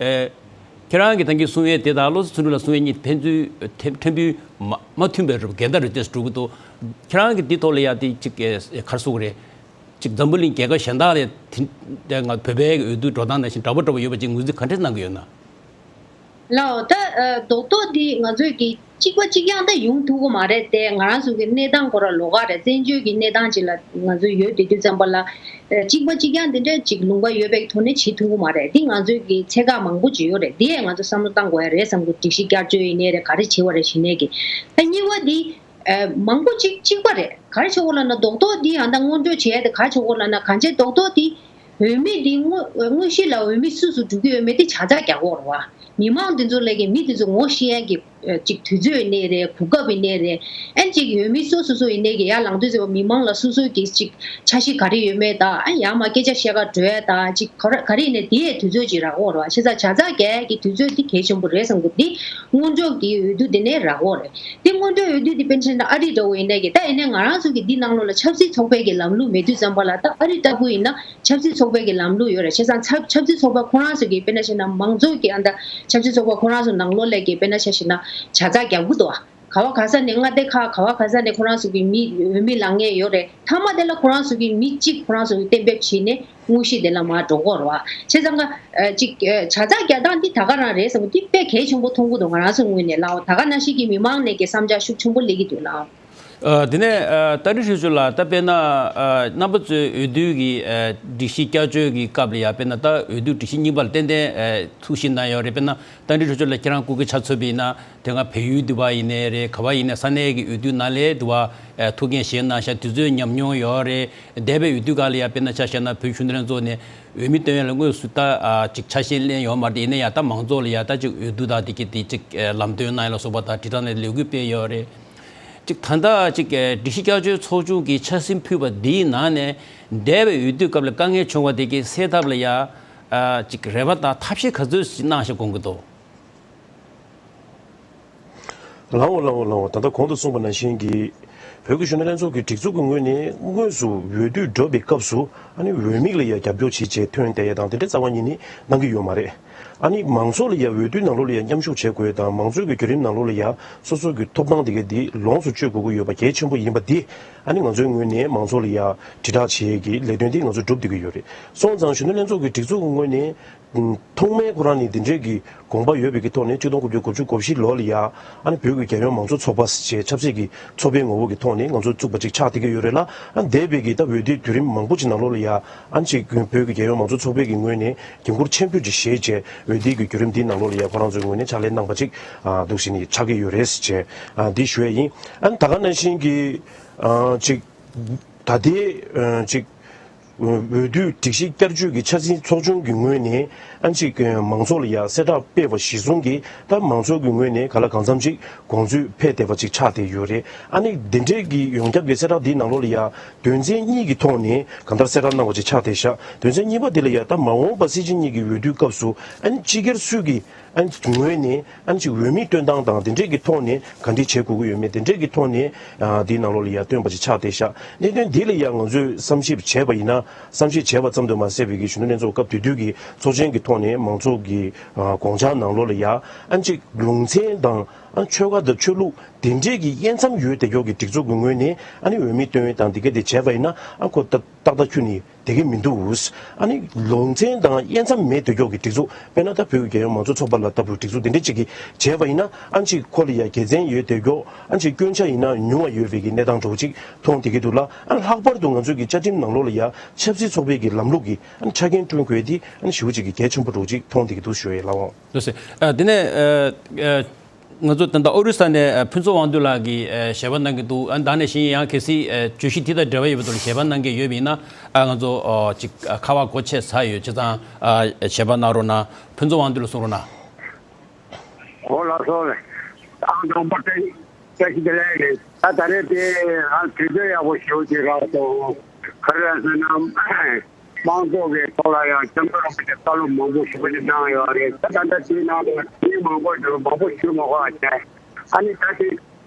ཨེ། ཁྱེད་རང་གིས་ད་གིན་གསུང་ཡས་དེ་དང་བློ་བཟང་ཚུལ་ཁྲིམས་ལགས་གསུང་ཡས་གཉིས་ཕན་ཚུན་ཕན་ཚུན་མ་མ་མཐུན་པའི་རུ་འགལ་ཟླ་རུ་ཏེས་འགྲོ་གི་འདུག་ཁྱེད་རང་གིས་འདི་ཐོག་ལ་ཡ་དེ་ཅིག་ཨེ་ག་རེ་ཟེར་དགོས་རེད། ཅིག་འཛམ་བུ་གླིང་རྒྱལ་ཁབ་གཞན་དག་ལས་དེ་དེ་ང་བོད་པའི་འོས་བསྡུ་འགྲོ་སྟངས་ནང་བཞིན་འདྲ་པོ་འདྲ་པོ་ཡོད་པ་ཅིག་ངོས་འཛིན་ག་འདྲས་གནང་གི་ཡོད་ན། ལའོ། ད་ཨ་རྡོག་རྡོག་འདི་ང་ཚོས་ཀྱི་གཅིག་པ་གཅིག་རྐྱང་ད་ཡོང་ཐུབ་ཀྱི་མ་རེད་དེ། ང་རང་ཚོ་གི་གནས་སྟངས་ཁོ་ར་ལོགས་ཀ་རེད། བཙན་བྱོལ་གྱི་གནས་སྟངས་ཅིག་ལ་ང་ཚོ་ཡོད་དེ་དུས་ཙམ་པ་ལ་ཨ་གཅིག་པ་གཅིག་རྐྱང་འདི་འདྲ་ཅིག་ལུང་པ་ཡོད་པའི་ཐོག་ནས་བྱེད་ཐུབ་ཀྱི་མ་རེད། འདི་ང་ཚོའི་གི་ཚད་བཀག་མང་པོ་ཅིག་ཡོད་རེད། འདི་ཡས་ང་ཚོ་བསམ་བློ་བཏང་དགོས་ཡ་རེད་བསམ་གི། སྒྲིག་གཞི་བསྐྱར་བཅོས་ཡིན་ནའི་རེད། ག་རེ་བྱེད་པ་རེད་ཞིག་ནའི་གི། ད་གཉིས་པ་འདི་ཨ་མང་པོ་ཅིག་གཅིག་པ་རེད། ག་རེ་བྱེད་དགོས་ལབ་ན་རྡོག་རྡོག་འདི་ཡང་ད་སྔོན་འགྲོ་བྱས་ཏེ་ག་རེ་བྱེད་དགོས་ལབ་ན་གང་ཅི་རྡོག་རྡོག་འདི་འོས་མི་འདི་དངོས་དངོས་གཞི་ལ་འོས་མི་སུ་སུ་འགྲོ་གི་ཡོད་མེད་དེ་བྱ་ཚགས་རྒྱག་དགོས་རེད་བ། མི་མང་འདི་ཚོ་ལས་ཀྱི་མི་འདི་ཚོ་ངོ་ཤེས་ཡ་གི་ཨ་ཅིག་དུས་ཚོད་ཡིན་ནའི་རེད། གོ་སྐབས་ཡིན་ནའི་རེད། ཨན་ཅིག་འོས་མི་སོ་སོ་སོ་ཡིན་ནའི་གི་ཡར་ལངས་དུས་ཚོད་མི་མང་ལ་སོ་སོའི་གི་ཅིག་འཆར་གཞི་ག་རེ་ཡོད་མེད་དང་། ཨན་ཡར་མར་སྐད་ཆ་བཤད་ག་འགྲོ་ཡ་དང་། ཅིག་ག་རེ་ག་རེ་ཡིན་ནའི་དེའི་དུས་ཚོད་ཅིག་རག་གི་ཡོད་རེད་བ། བྱས་ཙང་བྱ་ཚགས་རྒྱག་ཡ་གི་དུས་ཚོད་འདི་གལ་ཆེན་པོ་རེད་བསམ་གི། འདི་སྔོན་འགྲོ་གི་འོས་བསྡུ་འདི་ནས་རག་གི་ཡོད་རེད། འདི་སྔོན་འགྲོའི་འོས་བསྡུ་འདི་དཔེར་ན་ཆ་བཞག་ན་ཨ་རི་འདྲ་བོ་ཡིན་ནའི་གི། ད་ཡིན་ནའི་ང་རང་ཚོ་གི་འདི་ནང་ལོགས་ལ་ཆབ་སྲིད་ཚོགས་པའི་གི་ལམ་ལུགས་མེད་དུས་ཙམ་པ་ལ། ད་ཨ་རི་ལྟ་བུ་ཡིན་ན་ཆབ་སྲིད་ཚོགས་པའི་གི་ལམ་ལུགས་ཡོད་རེད། བྱས་ཙང་ཆབ་ཆབ་སྲིད་ཚོགས་པ་ཁོ་རང་ཚོ་གི་དཔེར་ན་བཤད་ན་མང་གཙོ་གི་ཨ་ད་ཆབ་སྲིད་ཚོགས་པ་ཁོ་རང་ཚོ་ནང་ལོགས་ལ་གི་དཔེར་ན་ཆ་བཞག་ན་བྱ་ཚགས་རྒྱག་གི་འདུག་ཨ། ག་བ་ག་ས་ནས་མངའ་སྡེ་ཁག་ག་བ་ག་ས་ནས་ཁོ་རང་ཚོ་གི་མི་འོས་མི་ལངས་མཁན་ཡོད་རེད། མཐའ་མ་དེ་ལ་ཁོ་རང་ཚོ་གི་མི་གཅིག་ཁོ་རང་ཚོ་གི་གཏན་འབེབས་བྱས་ནས་དངོས་གཞི་དེ་ལ་མར་འགྲོ་གི་ཡོད་རེད་བ། བྱས་ཙང་ཀ་ཨ་ཅིག་ཨ་བྱ་ཚགས་རྒྱག་སྟངས་འདི་ད་ག་རང་རེད་བསམ་གི། འདི་དཔེ་གལ་ཆེན་པོ་མཐོང་གི་འདུག་ང་རང་ཚོ་ངོས་ནས་ལའོ། ད་ག་ནང་བཞིན་གི་མི་མང་ནས་གི་བསམ་འཆར་ཤུགས་ཆེན་པོ་སླེབས་ཀྱི་འདུག་ལའོ། ཨ་དེ་ནས་ཨ་རྟ་མགྲིན་ཧྲི་ཆུ་ལགས། ད་དཔེར་ན་ཨ་རྣམ་པ་ཚོས་འོས་བསྡུ་གི་ཨ་སྒྲིག་གཞི་བསྐྱར་བཅོས་ཀྱི་སྐབས་ལ་ཡ་དཔེར་ན་ད་འོས་བསྡུ་སྒྲིག་གཞི་རྙིང་པ་ལ་ཏན་ཏན་ཨ་ཐུགས་ཞིབ་གནང་ཡོད་རེད། དཔེར་ན་རྟ་མགྲིན་ཧྲི་ཆུ་ལགས་ཁྱེད་རང་སྐུ་སྒེར་ཆ་མཚོན་པ་ཡིན་ན་དེ་སྔ་བལ་ཡུལ་འདི་པ་ཡིན་ནའི་རེད། ག་བ་ཡིན་ནའི་ས་གནས་ཀྱི་འོས་བསྡུ་ནང་ལ་འདི་པ་ཨ་ཐུགས་འགན་བཞེས་གནང་ཤག་དུས་ཚོད་ཉམས་མྱོང་ཡོད་རེད། འདས་པའི་འོས་བསྡུ་སྐབས་ལ་ཡ་དཔེར་ན་ཆ་བཞག་ན་བོད་གཞོན་ནུ་ལྷན་ཚོགས་ནས་འོས་མི་བཏོན་ཡ་ལ་དངོས་སུ་ད་ཨ་ཅིག་ཆ་ཤས་ལེན་ཡོད་མ་རེད། ཡིན་ན་ཡང་ད་མང་ཚོགས་ལ་ཡ་ད་ཅིག་འོས་བསྡུ་དང་དེ་གི་དེ་ཅིག་ཨ་ལམ་སྟོན་གནང་ཡ་ལ་སོགས་པ་དང་དྲིལ་བསྒྲགས་ནས་ལས་འགུལ་སྤེལ་ཡོད་རེད། ཅིག་ད་ལྟ་ཅིག་ཨ་སྒྲིག་གཞི་བསྐྱར་བཅོས་ཚོགས་ཆུང་གིས་འཆར་ཟིན་ཕུལ་བ་འདིའི་ནང་ནས་འདས་པའི་འོས་བསྡུ་སྐབས་ལ་དཀའ་ངལ་བྱུང་བ་དེ་གི་སེལ་ཐབས་ལ་ཡ་ཨ་ཅིག་རེ་བ་དང་ཐབས་ཤེས་ག་ཚོད་ཅིག་གནང་ཤག་དགོངས་ཀྱི་འདུག་ལའོ་ལའོ་ལའོ། ད་ལྟ་གོང་དུ་གསུངས་པ་ནང་བཞིན་གྱི་བོད་ཀྱི་གཞོན་ནུ་ལྷན་ཚོགས་ཀྱི་སྒྲིག་འཛུགས་ཀྱི་ངོས་ནས་དངོས་སུ་འོས་བསྡུ་འགྲོ་བའི་སྐབས་སུ་ཨ་ནི་འོས་མིར་ལ་ཡ་རྒྱབ་སྐྱོར་བྱེད་ཆེད་ཐོན་བསྡད་ཡ་དང་དེ་འདྲ་རྩ་བ་ཉིད་ནས་གནང་གི་ཡོད་མ་རེད། ཨ་ནི་མང་ཚོགས་ལ་ཡ་འོས་བསྡུའི་ནང་ལོགས་ལ་ཡ་མཉམ་ཞུགས་བྱེད་དགོས་དང་མང་གཙོའི་གི་བརྒྱུད་རིམ་ནང་ལོགས་ལ་ཡ་སོ་སོ་གི་ཐོབ་ཐང་དེ་ག་དེ་ལོངས་སུ་སྤྱོད་དགོས་ཀྱི་ཡོད་པ་གལ་ཆེན་པོ་ཡིན་པ་དེ་ཨ་ནི་ང་ཚོའི་ངོས་ནས་མང་ཚོགས་ལ་ཡ་དྲིལ་བསྒྲགས་བྱེད་ཀྱི་ལས་དོན་དེ་ང་ཚོས་སྒྲུབ་བསྡད་ཀྱི་ཡོད་རེད། སོང་ཙང་གཞོན་ནུ་ལྷན་ཚོགས་ཀྱི་སྒྲིག་འཛུགས་ཀྱི་ངོས་ནས་ཐོག་མའི་ཁོ་རང་ནས་འདི་འདྲའི་གི་དགོངས་པ་ཡོད་པའི་གི་ཐོག་ནས་ཆིག་སྟོང་དགུ་བརྒྱ་དགུ་བཅུ་གོ་བཞི་ལོ་ལ་ཡ་ཨ་ནི་བོད་ཀྱི་རྒྱལ་ཡོངས་མང་གཙོ་ཚོགས་པ་ཞེས་ཆབ་སྲིད་ཀྱི་ཚོགས་པའི་ངོ་བོ་གི་ཐོག་ནས་ང་ཚོ་བཙུགས་པ་ཅིག་ཆགས་བསྡད་ཀྱི་ཡོད་རེད་ལ། ཨ་འདས་པའི་གི་ད་འོས་བསྡུའི་བརྒྱུད་རིམ་མང་པོ་ཅིག་ནང་ལོགས་ལ་ཡ་ཨ་ནི་ཅིག་བོད་ཀྱི་རྒྱལ་ཡོངས་མང་གཙོ་ཚོགས་པའི་གི་ངོས་ནས་འགན་ཁུར་ཆེན་པོ་ཅིག་བཞེས་བྱས་འོས་བསྡུའི་གི་བརྒྱུད་རིམ་འདིའི་ནང་ལོགས་ལ་ཡ་ཁོ་རང་ཚོའི་ངོས་ནས་ཕྱག་ལས་གནང་པ་ཅིག་ཨ་འདུག་བཞིན་ཆགས་ཀྱི་ཡོད་རེད་ཅེས་ཨ་འདི་ཞུ་ཡ་ཡིན། ཨ་ནི་ད་ག་ནང་བཞིན་གྱི་ཨ་ཅིག་ད་ལྟའི་ཨ་ཅིག་འོས་བསྡུའི་སྒྲིག་གཞི་བསྐྱར་བཅོས་ཀྱི་འཆར་ཟིན་ཚོགས་ཆུང་གི་ངོས་ནས་ཨ་ཅིག་མང་ཚོགས་ལ་ཡ་གསལ་བསྒྲགས་སྤེལ་བ་གཞིར་བཟུང་གིས་ད་མང་ཚོགས་ཀྱི་ངོས་ནས་ག་ལ་གང་འཚམ་ཅིག་དགོངས་ཚུལ་འཕེལ་བསྡད་པ་ཅིག་ཆགས་བསྡད་ཡོད་རེད། ཨ་ནི་འདི་འདྲའི་གི་ཡོངས་ཁྱབ་ཀྱི་གསལ་བསྒྲགས་འདིའི་ནང་ལོགས་ལ་ཡ་དོན་ཚན་གཉིས་ཀྱི་ཐོག་ནས་གང་ལྟར་གསལ་བསྒྲགས་གནང་བ་ཅིག་ཆགས་བསྡད་ཤག་དོན་ཚན་གཉིས་པ་དེ་ལ་ཡ་ད་མ་འོངས་པ་སྲིད་སྤྱི་གཉིས་ཀྱི་འོས་བསྡུའི་སྐབས་སུ་ཨ་ནི་སྤྱི་སྒེར་སུས་ཀྱི་ཨ་ནི་ངོས་ནས་ཨ་ནི་ཅིག་འོས་མི་སྟོན་སྟངས་དང་དེ་འདྲས་ཀྱི་ཐོག་ནས་ག་འདྲས་བྱེད་དགོས་ཀྱི་ཡོད་མེད་དེ་འདྲས་ཀྱི་ཐོག་ནས་ཨ་འདིའི་ནང་ལོགས་ལ་ཡ་བཏོན་པ་ཅིག་ཆགས་བསྡད་ཤག་གནད་དོན་འདི་ལ་ཡ་ང་ཚོས་བསམ་ཞིབ་བྱས་པ་ཡིན་ན་བསམ་ཞིབ་བྱས་པ་ཙམ་དུ་མ་ཟད་པའི་གི་གཞོན་ནུ་ལྷན་ཚོགས་སྐབས་དེ་དུས་ཀྱི་ཚོགས་ཆེན་གྱི་ཐོག་ནས་མང་ཚོགས་ཀྱི་ཨ་དགོངས་འཆར་ནང་ལོགས་ལ་ཡ་ཨ་ནི་ཅིག་ལུང་ཚན་དང་ཨ་ནི་ཆོལ་ཁ་དང་ཆོས་ལུགས་དེ་འདྲས་ཀྱི་དབྱེ་མཚམས་ཡོད་དེ་མགྱོགས་ཀྱི་སྒྲིག་འཛུགས་ཀྱི་ངོས་ནས་ཨ་ནི་འོས་མི་བཏོན་ཡས་དང་དེ་ག་དེ་བྱས་པ་ཡིན་ན་ཨ་ཁོ་ཏག་ཏག་ཏག་ཁྱོན་ནས་བསྡད་ཀྱི་མི་འདུག་ཨ་ནི་ལུང་ཚན་དང་དབྱེ་མཚམས་མེད་དུ་འཇོག་གི་སྒྲིག་འཛུགས་དཔེར་ན་ད་བོད་ཀྱི་རྒྱལ་ཡོངས་མང་གཙོ་ཚོགས་པ་ལ་ལྟ་བུ་སྒྲིག་འཛུགས་འདི་འདྲ་ཅིག་གིས་བྱས་པ་ཡིན་ན་ཨ་ནི་ཅིག་ཁོ་ལ་ཡ་དགེ་མཚན་ཡོད་དེ་འཇོག་ཨ་ནི་ཅིག་སྐྱོན་ཆ་ཡིན་ན་ཉུང་བ་ཡོད་པའི་གི་གནས་སྟངས་འདྲ་བོ་ཅིག་མཐོང་བསྡད་ཀྱི་འདུག་ལ། ཨ་ནི་ལྷག་པར་དུ་ང་ཚོའི་གི་བཅའ་ཁྲིམས་ནང་ལོགས་ལ་ཡ་ཆབ་སྲིད་ཚོགས་པའི་གི་ལམ་ལུགས་ཀྱི་ཨ་ནི་ཆ་རྐྱེན་བསྐྲུན་དགོས་དེ་ཨ་ནི་ཞེ་པོ་ཅིག་གི་གལ་ཆེན་པོ་འདྲ་བོ་ཅིག་མཐོང་བསྡད་ཀྱི་འདུག་ཞུ་ཡས་ལགས་འོང་། ལགས་སོ། ཨ་དེ་ནས་ཨ་ཨ། ང་ཚོ་ད་ལྟ་ཨོ་རི་ས་ནས་ཨ་ཕུན་ཚོགས་དབང་འདུས་ལགས་ཀྱིས་ཨ་ཞལ་པར་གནང་གི་འདུག་ཨ་ད་ནང་བཞིན་ཡང་གལ་སྲིད་ཨ་བརྗོད་གཞི་དེ་དང་འབྲེལ་བ་ཡོད་པའི་ཐོག་ལ་ཞལ་པར་གནང་མཁན་ཡོད་པ་ཡིན་ན་ཨ་ང་ཚོ་ཨ་ཅིག་ཨ་ཁ་པར་སྒོ་ཕྱེ་ཚར་ཡོད། བྱས་ཙང་ཨ་ཞལ་པར་གནང་རོགས་གནང་། ཕུན་ཚོགས་དབང་འདུས་ལགས་གསུང་རོགས་གནང་། ཨོ་ལགས་སོ། ཨང་དང་པོ་བཀྲ་ཤིས་བདེ་ལེགས་ཡིན། ད་ད་རེས་དེ་ང་དུས་ཚོད་ཡག་པོ་ཞེ་པོ་ཅིག་རག་སོང་། ག་རེ་རེད་ཟེར་ན། དམངས་གཙོ་གི་ཐོག་ལ་ཡང་སྐྱབས་མགོན་རིན་པོ་ཆེས་བཀའ་སློབ་མང་པོ་ཞེ་པོ་ཅིག་གནང་ཡོད་རེད། ད་ད་ལྟ་དེའི་ནང་དུ་མི་མང་པོ་འདུག་མང་པོ་ཞུ་མ་དགོས་པ་བྱས། ཨ་ནི་ད་དེ་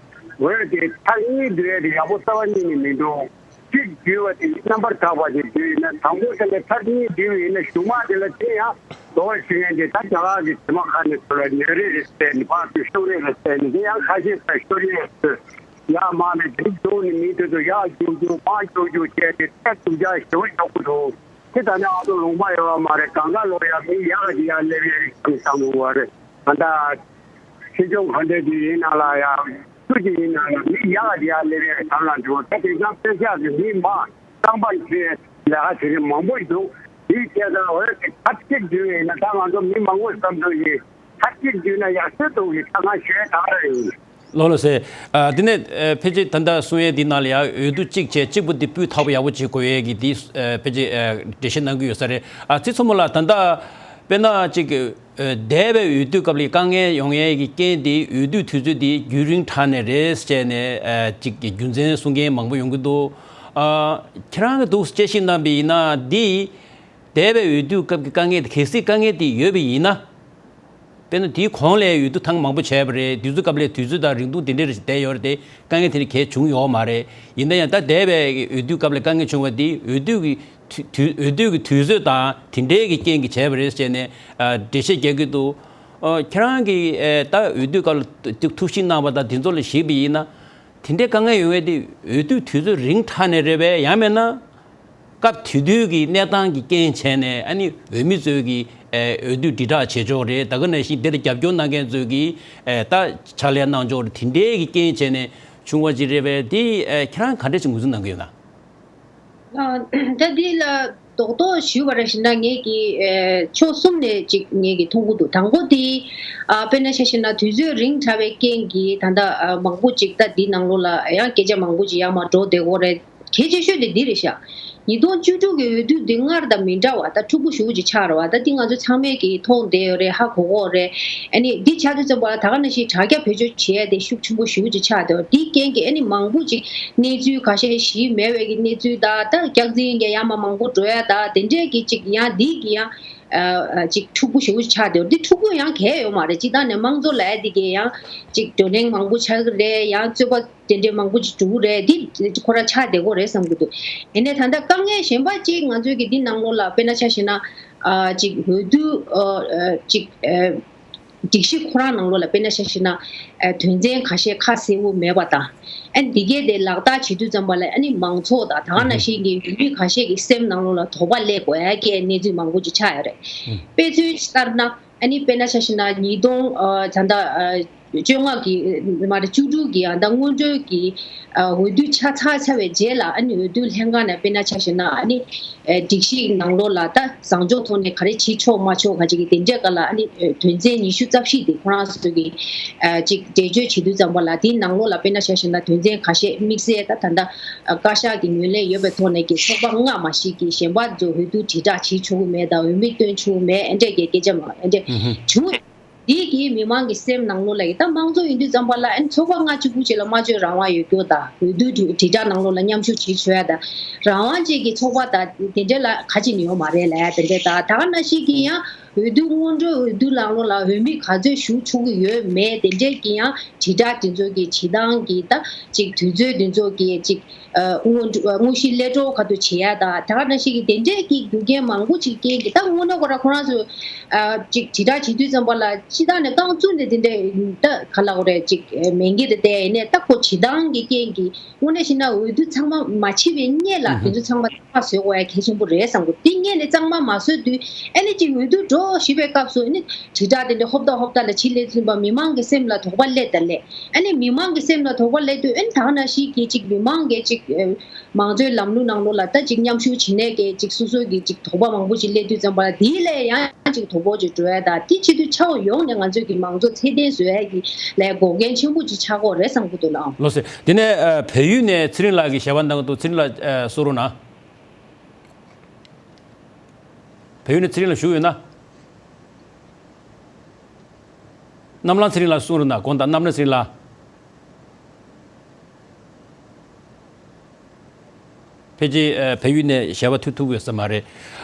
འོས་དེ་ཐག་གཉིས་བསྡུ་ཡས་དེ་ཡག་པོ་རྩ་བ་ཉིད་ནས་མི་འདུག་གཅིག་བསྡུས་པ་དེ་རྣམ་པར་དག་པ་ཞིག་བསྡུས་ཡིན་ན། དང་པོ་དེ་ལ་ཐག་གཉིས་བསྡུས་ཡིན་ན་གཞུག་མ་དེ་ལ་དེ་ཡང་དོ་ཞུ་ཡན་དེ་ད་རྒྱ་གར་གྱི་དེ་མ་ཁ་ནས་ཚོ་ལ་ཉོས་རེད་རེད་ཟེར་ནས་ཕར་ཚུར་ཤོར་རེད་རེད་ཟེར་ནས་དེ་ཡང་ཁ་ཤས་ཚོ་ཤོར་ཡས་ཚོས་ཡར་མར་ནས་དེ་བཟུང་ནས་མི་དེ་ཚོ་ཡར་རྒྱུག་རྒྱུག་མར་རྒྱུག་རྒྱུག་བྱས་ཏེ་ཐད་ཐུག་ཅག་ཞེ་པོ་ཡག་པོ་འདུག་དེ་ད་ནི་ཨ་ཏོ་ལུང་པ་ཡོད་པ་མ་རེད། གང་ག་ལོ་ཡ་མི་ཡག་ག་ཅིག་ཡར་སླེབས་ཡས་རེད་བསམ་བསམ་བསམ་བསམ་བ་རེད། ད་ལྟ་སྲིད་སྐྱོང་ག་འདྲ་ཅིག་ཡིན་ན་ལ་ཡ། སུ་ཅིག་ཡིན་ན་ཡང་མི་ཡག་ག་ཅིག་ཡར་སླེབས་ཡས་རེད་བསམ་ལ་འདུག་ད་དེང་སང་དཔེ་ཤག་གི་མི་མང་རྐང་པ་འཁྱེར་ལས་ཀ་བྱེད་མཁན་མང་པོ་ཞིག་འདུག་དེའི་ཐད་ད་འོས་ཀྱི་ཐབས་ཤེས་བསྒྲུབས་ཡིན་ན་ད་ང་ཚོ་མི་མང་པོ་བསམ་ཚུལ་ཡིན། ཐབས་ཤེས་བསྒྲུབས་ན་ཡག་ཤོས་འདུག་གི་ད་ང་ཞུ་ཡས་ད་ག་རང་ཡིན། ལགས་ལགས་སེ། ཨ་དེ་ནས་ཨ་ཕལ་ཆེར་ད་ལྟ་གསུང་ཡས་འདི་ནང་ལ་ཡང་འོས་བསྡུ་གཅིག་བྱས་གཅིག་པུ་འདི་སྤུས་དག་པོ་ཡག་པོ་བྱེད་དགོས་ཡས་ཀྱི་འདི་ཨ་ཕལ་ཆེར་ཨ་འགྲེལ་བཤད་གནང་གི་ཡོད་ས་རེད། ཨ་ཚེ་མཚོ་མོ་ལགས་ད་ལྟ་དཔེར་ན་གཅིག་ཨ་འདས་པའི་འོས་བསྡུ་སྐབས་ལ་དཀའ་ངལ་ཡོང་ཡས་ཀྱི་རྐྱེན་དེ་འོས་བསྡུ་དུས་ཚོད་དེ་རྒྱུན་རིང་དྲགས་ནས་རེད་ཟེར་ནས་ཨ་གཅིག་གི་རྒྱུ་མཚན་གསུང་མཁན་མང་པོ་ཡོང་གི་འདུག་ཨ་ཁྱེད་རང་གི་འདུག་དཔྱད་ཞིབ་གནང་བ་ཡིན་ན་འདི་འདས་པའི་འོས་བསྡུ་སྐབས་ཀྱི་དཀའ་ངལ་དེ་གལ་སྲིད་དཀའ་ངལ་དེ་ཡོད་པ་ཡིན་ན། དཔེར་ན་དེའི་གོང་ལ་འོས་བསྡུ་ཐེངས་མང་པོ་བྱས་པ་རེད། དུས་ཚོད་སྐབས་ལ་དུས་ཚོད་དང་རིང་ཐུང་དེ་འདྲ་རེ་བསྡད་ཡོད་རེད་དེ་དཀའ་ངལ་དེ་འདྲ་གང་ཡང་བྱུང་ཡོད་མ་རེད། ཡིན་ན་ཡང་ད་འདས་པའི་འོས་བསྡུ་སྐབས་ལ་དཀའ་ངལ་བྱུང་བ་དེ་འོས་བསྡུ་གི་དུས་དུས་འོས་བསྡུ་གི་དུས་ཚོད་དང་དེ་འདྲའི་གི་རྐྱེན་གྱིས་བྱས་པ་རེད་ཟེར་ནས་ཨ་འགྲེལ་བཤད་རྒྱག་གི་འདུག་ཨ་ཁྱེད་རང་གིས་ཨ་ད་འོས་བསྡུ་སྐབས་ལ་ཐུགས་ཞིབ་གནང་བ་དང་དེ་ཚོ་ལ་གཞིགས་པ་ཡིན་ན། དེ་འདྲའི་དཀའ་ངལ་ཡོང་ཡས་དེ་འོས་བསྡུ་དུས་ཚོད་རིང་དྲགས་ནས་རེད་པས། ཡང་མིན་ན་སྐབས་དེ་དུས་ཀྱི་གནས་སྟངས་ཀྱི་རྐྱེན་བྱས་ནས་ཨ་ནི་འོས་མི་ཚོས་ཀྱི་ཨ་འོས་བསྡུ་དྲིལ་བསྒྲགས་བྱེད་ཆོག་རེད། ད་ག་ནང་བཞིན་དེ་ལ་རྒྱབ་སྐྱོར་གནང་མཁན་ཚོས་ཀྱི་ཨ་ད་ཕྱག་ལས་གནང་ཆོག་རེད། དེ་འདྲའི་གི་རྐྱེན་བྱས་ནས་བྱུང་བ་ཅིག་རེད་པས། དེ་ཨ་ཁྱེད་རང་ག་འདྲ་ཞིག་ངོས་འཛིན་གནང་གི་ཡོད་ན། ཨ་ད་འདི་ལ་རྡོག་རྡོག་ཞུས་པ་རེད་ཞེ་ན་ངེད་ཀྱིས་ཨ་ཕྱོགས་གསུམ་ནས་ཅིག་ངེད་ཀྱིས་མཐོང་གི་འདུག་དང་པོ་དེ་ཨ་དཔེར་ན་ཆ་བཞག་ན་དུས་ཚོད་རིང་དྲགས་པའི་རྐྱེན་གྱིས་ད་ལྟ་ཨ་མང་པོ་ཅིག་ད་འདི་ནང་ལོགས་ལ་ཡང་སྐད་ཆ་མང་པོ་ཅིག་ཡར་མར་འགྲོ་བསྡད་ཀྱི་ཡོད་རེད། གལ་ཆེ་ཤོས་དེ་འདི་རེད་ཤག་ཉིས་སྟོང་བཅུ་དྲུག་གི་འོས་བསྡུ་འདི་སྔར་དང་མི་འདྲ་བ་ད་འཁྲུག་པོ་ཞེ་པོ་ཅིག་ཆགས་རེད་བ། ད་འདི་ང་ཚོ་ཚང་མས་ཀྱིས་མཐོང་བསྡད་ཡོད་རེད། ཧ་གོ་གི་ཡོད་རེད། ཨ་ནི་འདི་ཆགས་དུས་ཙམ་པ་ལ་ད་ག་ནང་བཞིན་དྲ་རྒྱ་བེད་སྤྱོད་བྱེད་ཡ་དེ་ཤུགས་ཆེན་པོ་ཞེ་པོ་ཅིག་ཆགས་བསྡད་ཡོད་རེད། འདིའི་རྐྱེན་གྱིས་ཨ་ནི་མང་པོ་ཅིག་གནས་ཚུལ་ཁ་ཤས་གཞི་མེད་པའི་གི་གནས་ཚུལ་དང་ད་སྐྱག་རྫུན་གྱི་ཡར་མར་མང་པོ་འགྲོ་ཡ་ད་དེ་འདྲས་ཀྱི་ཅིག་ཡང་འདི་གི་ཡང་ཨ་ཅིག་འཁྲུག་པོ་ཞེ་པོ་ཅིག་ཆགས་བསྡད་ཡོད་རེད། འདི་འཁྲུག་པོ་ཡང་གང་ཡང་ཡོད་མ་རེད། སྤྱིར་བཏང་ནས་དམངས་གཙོ་ལབ་ཡ་འདི་གི་ཡང་ཅིག་བགྲོ་གླེང་མང་པོ་ཆགས་ཀྱི་རེད། ཡང་རྩོད་པ་དེ་འདྲའི་མང་པོ་ཅིག་འགྲོ་གི་རེད། འདི་ཁོ་རང་ཆགས་བསྡད་ཀྱི་ཡོད་རེད་བསམ་གྱི་འདུག་ཡིན་ནའི་ད་ལྟ་དཀའ་ངལ་གཞན་པ་ཅིག་ང་ཚོའི་གི་འདི་ནང་ལོགས་ལ་དཔེར་ན་ཆ་བཞག་ན་ ཨ་ཅིག་འོས་བསྡུ་ཨ་ཨ་ཅིག་ཨ་སྒྲིག་གཞི་ཁོ་རང་ནང་ལོགས་ལ་དཔེར་ན་ཆ་བཞག་ན་ཨ་དོན་ཚན་ཁ་ཤས་ཁ་གསལ་པོ་མེད་པ་དང་། ཨ་འདི་གས་དེ་ལག་བསྟར་བྱེད་དུས་ཙམ་པ་ལ་ཨ་ནི་མང་ཚོགས་དང་ད་ག་ནང་བཞིན་གྱི་འོས་མི་ཁ་ཤས་ཀྱི་སེམས་ནང་ལོགས་ལ་དོགས་པ་སླེབས་དགོས་ཡ་གི་གནས་ཚུལ་མང་པོ་ཅིག་ཆགས་ཡོད་རེད། དཔེ་མཚོན་ལྟར་ན། ཨ་ནི་དཔེར་ན་ཆ་བཞག་ན་ཉིས་སྟོང་ཨ་ད་ལྟ་ཨ་བཅོ་ལྔ་གི་མ་རེད། བཅུ་དྲུག་གི་ཨ་ད་སྔོན་འགྲོའི་གི་ཨ་འོས་བསྡུ་ཆགས་ཚར་ཚར་བའི་རྗེས་ལ་ཨ་ནི་འོས་བསྡུ་ལྷན་ཁང་ནས་དཔེར་ན་ཆ་བཞག་ན་ཨ་ནི་ཨ་སྒྲིག་གཞི་ནང་ལོགས་ལ་ད་བཟང་ཕྱོགས་ཐོག་ནས་ག་རེ་བྱེད་ཆོག་མ་ཆོག་ག་ཅིག་གི་དེ་འདྲའི་སྐོར་ལ་ཨ་ནི་ཨ་དོན་ཚན་ཉི་ཤུ་རྩ་བཞི་དེ་ཁོ་རང་ཚོ་གི་ཨ་ཅིག་འགྲེལ་བརྗོད་བྱེད་དུས་ཙམ་པ་ལ་དེའི་ནང་ལོགས་ལ་དཔེར་ན་ཆ་བཞག་ན་དོན་ཚན་ཁ་ཤས་དམིགས་བསལ་ད་ད་ལྟ་བཀའ་ཤག་གི་ངོས་ལེན་ཡོད་པའི་ཐོག་ནས་ཀྱི་ཚོགས་པ་སྔ་མ་ཞིག་གིས་གཞན་པ་ཚོ་འོས་བསྡུ་དྲིལ་བསྒྲགས་བྱེད་ཆོག་གི་མེད་དང་འོས་མི་བཏོན་ཆོག་གི་མེད་ཨེ་འདྲས་ཀྱི་སྐད་ཆ་མང་ཨེ་འདྲས་བྱུང་། འདི་གིས་མི་མང་གི་སེམས་ནང་ལོགས་ལ་ཡི་ད་དམངས་གཙོ་ཡིན་དུས་ཙམ་པ་ལ་ཨེ་ཚོགས་པ་ལྔ་གཅིག་པུ་ཅིག་ལ་སྨྲ་བརྗོད་རང་དབང་ཡོད་རྒྱུ་དང་འོས་བསྡུ་དྲིལ་བསྒྲགས་ནང་ལོགས་ལ་མཉམ་ཞུགས་བྱེད་ཆོག་ཡ་དང་རང་དབང་ཅན་གྱི་ཚོགས་པ་དང་དེ་འདྲས་ལ་ག་ཅི་ནས་ཡོད་མ་རེད་ལ་ཡ་དེ་འདྲས་དང་ད་ག་ནང་བཞིན་གྱི་ཡང་འོས་བསྡུ་སྔོན་འགྲོའི་འོས་བསྡུ་ནང་ལོགས་ལ་འོས་མི་ག་ཚོད་ཞུགས་ཆོག་གི་ཡོད་མེད་དེ་འདྲས་ཀྱི་ཡང་དྲིལ་བསྒྲགས་དེ་ཚོ་གི་བྱེད་སྟངས་ཀྱི་ད་ཅིག་དུས་ཚོད་དེ་ཚོ་གི་ཅིག་ཨ་དངོས་དངོས་གཞི་སླད་གྲོགས་ཁ་ཐུག་བྱེད་ཡ་ད་ད་ག་ནང་བཞིན་གྱི་དེ་འདྲས་ཀྱི་རྒྱུ་རྐྱེན་མང་པོ་ཅིག་རྐྱེན་གྱིས་ད་དངོས་གནས་ཁོ་རང་ཁོ་རང་ཚོ་ཨ་ཅིག་དྲིལ་བསྒྲགས་བྱེད་དུས་ཙམ་པ་ལ་སྤྱི་བཏང་ནས་རྐང་བཙུགས་ནས་དེ་འདྲས་ད་ག་ལ་འོ་རེད་ཅིག་མེད་མཁན་དེ་བལྟས་ཡིན་ནས་ད་ཁོ་བྱེད་སྟངས་ཀྱི་རྐྱེན་གྱིས་དངོས་གནས་བཤད་ན་འོས་བསྡུ་ཚང་མ་མ་བྱས་པའི་སྔོན་ལ་དེ་ཚོ་ཚང་མ་ཚགས་བཟོ་དགོས་ཡ་གལ་ཆེན་པོ་རེད་བསམ་གི་འདུག་དེ་སྔོན་ནས་གཙང་མ་མ་བཟོས་དུས་ཨ་ནི་ཅིག་འོས་བསྡུ་འགྲོ་བཞིན་པའི་སྐབས་སུ་ཨ་ནི་དྲིལ་བསྒྲགས་དེ་འདྲས་ཧོབ་ཏ་ཧོབ་ཏ་ལ་བྱེད་སླེབས་ཟིན་པ་མི་མང་གི་སེམས་ལ་དོགས་པ་སླེབས་ད་སླེབས། ཨ་ནི་མི་མང་གི་སེམས་ལ་དོགས་པ་སླེབས་དུས་ཨ་ནི་ད་ག་ནང་བཞིན་གྱི་ཅིག་མི་མང་གིས་ཅིག་ཨ་མང་གཙོའི་ལམ་ལུགས་ནང་ལོགས་ལ་ད་ཅིག་མཉམ་ཞུགས་བྱེད་ནས་ཀྱི་ཅིག་སོ་སོ་གི་ཅིག་དོགས་པ་མང་པོ་ཅིག་སླེབས་དུས་ཙམ་པ་ལ་དེའི་ལས་ཡང་ཅིག་དོ་ཕོག་ཅིག་འགྲོ་ཡ་ད་དེ་བྱེད་དུས་ཕྱོགས་ཡོངས་ནས་ང་ཚོས་ཀྱི་མང་གཙོ་ཚད་ལྡན་བཟོ་ཡ་གི་ལས་འགོག་རྐྱེན་ཆེན་པོ་ཅིག་ཆགས་ཀྱི་ཡོད་རེད་བསམ་གྱི་འདུག་ལགས། ལགས་སོ། དེ་ནས་ཨ་བལ་ཡུལ་ནས་ཚེ་རིང་ལགས་ཀྱིས་ཞལ་པར་གནང་གི་འདུག་ཚེ་རིང་ལགས་ཨ་གསུང་རོགས་གནང་། བལ་ཡུལ་ནས་ཚེ་རིང་ལགས་བཞུགས་ཡོད་ན། གནམ་ལངས་ཚེ་རིང་ལགས་གསུང་རོགས་གནང་། དགོངས་དག་གནམ་ལངས་ཚེ་རིང་ལགས། ཕལ་ཆེར་ཨ་བལ་ཡུལ་ནས་ཞལ་པར་ཐུག་ཐུབ་ཡོད་ས་མ་རེད།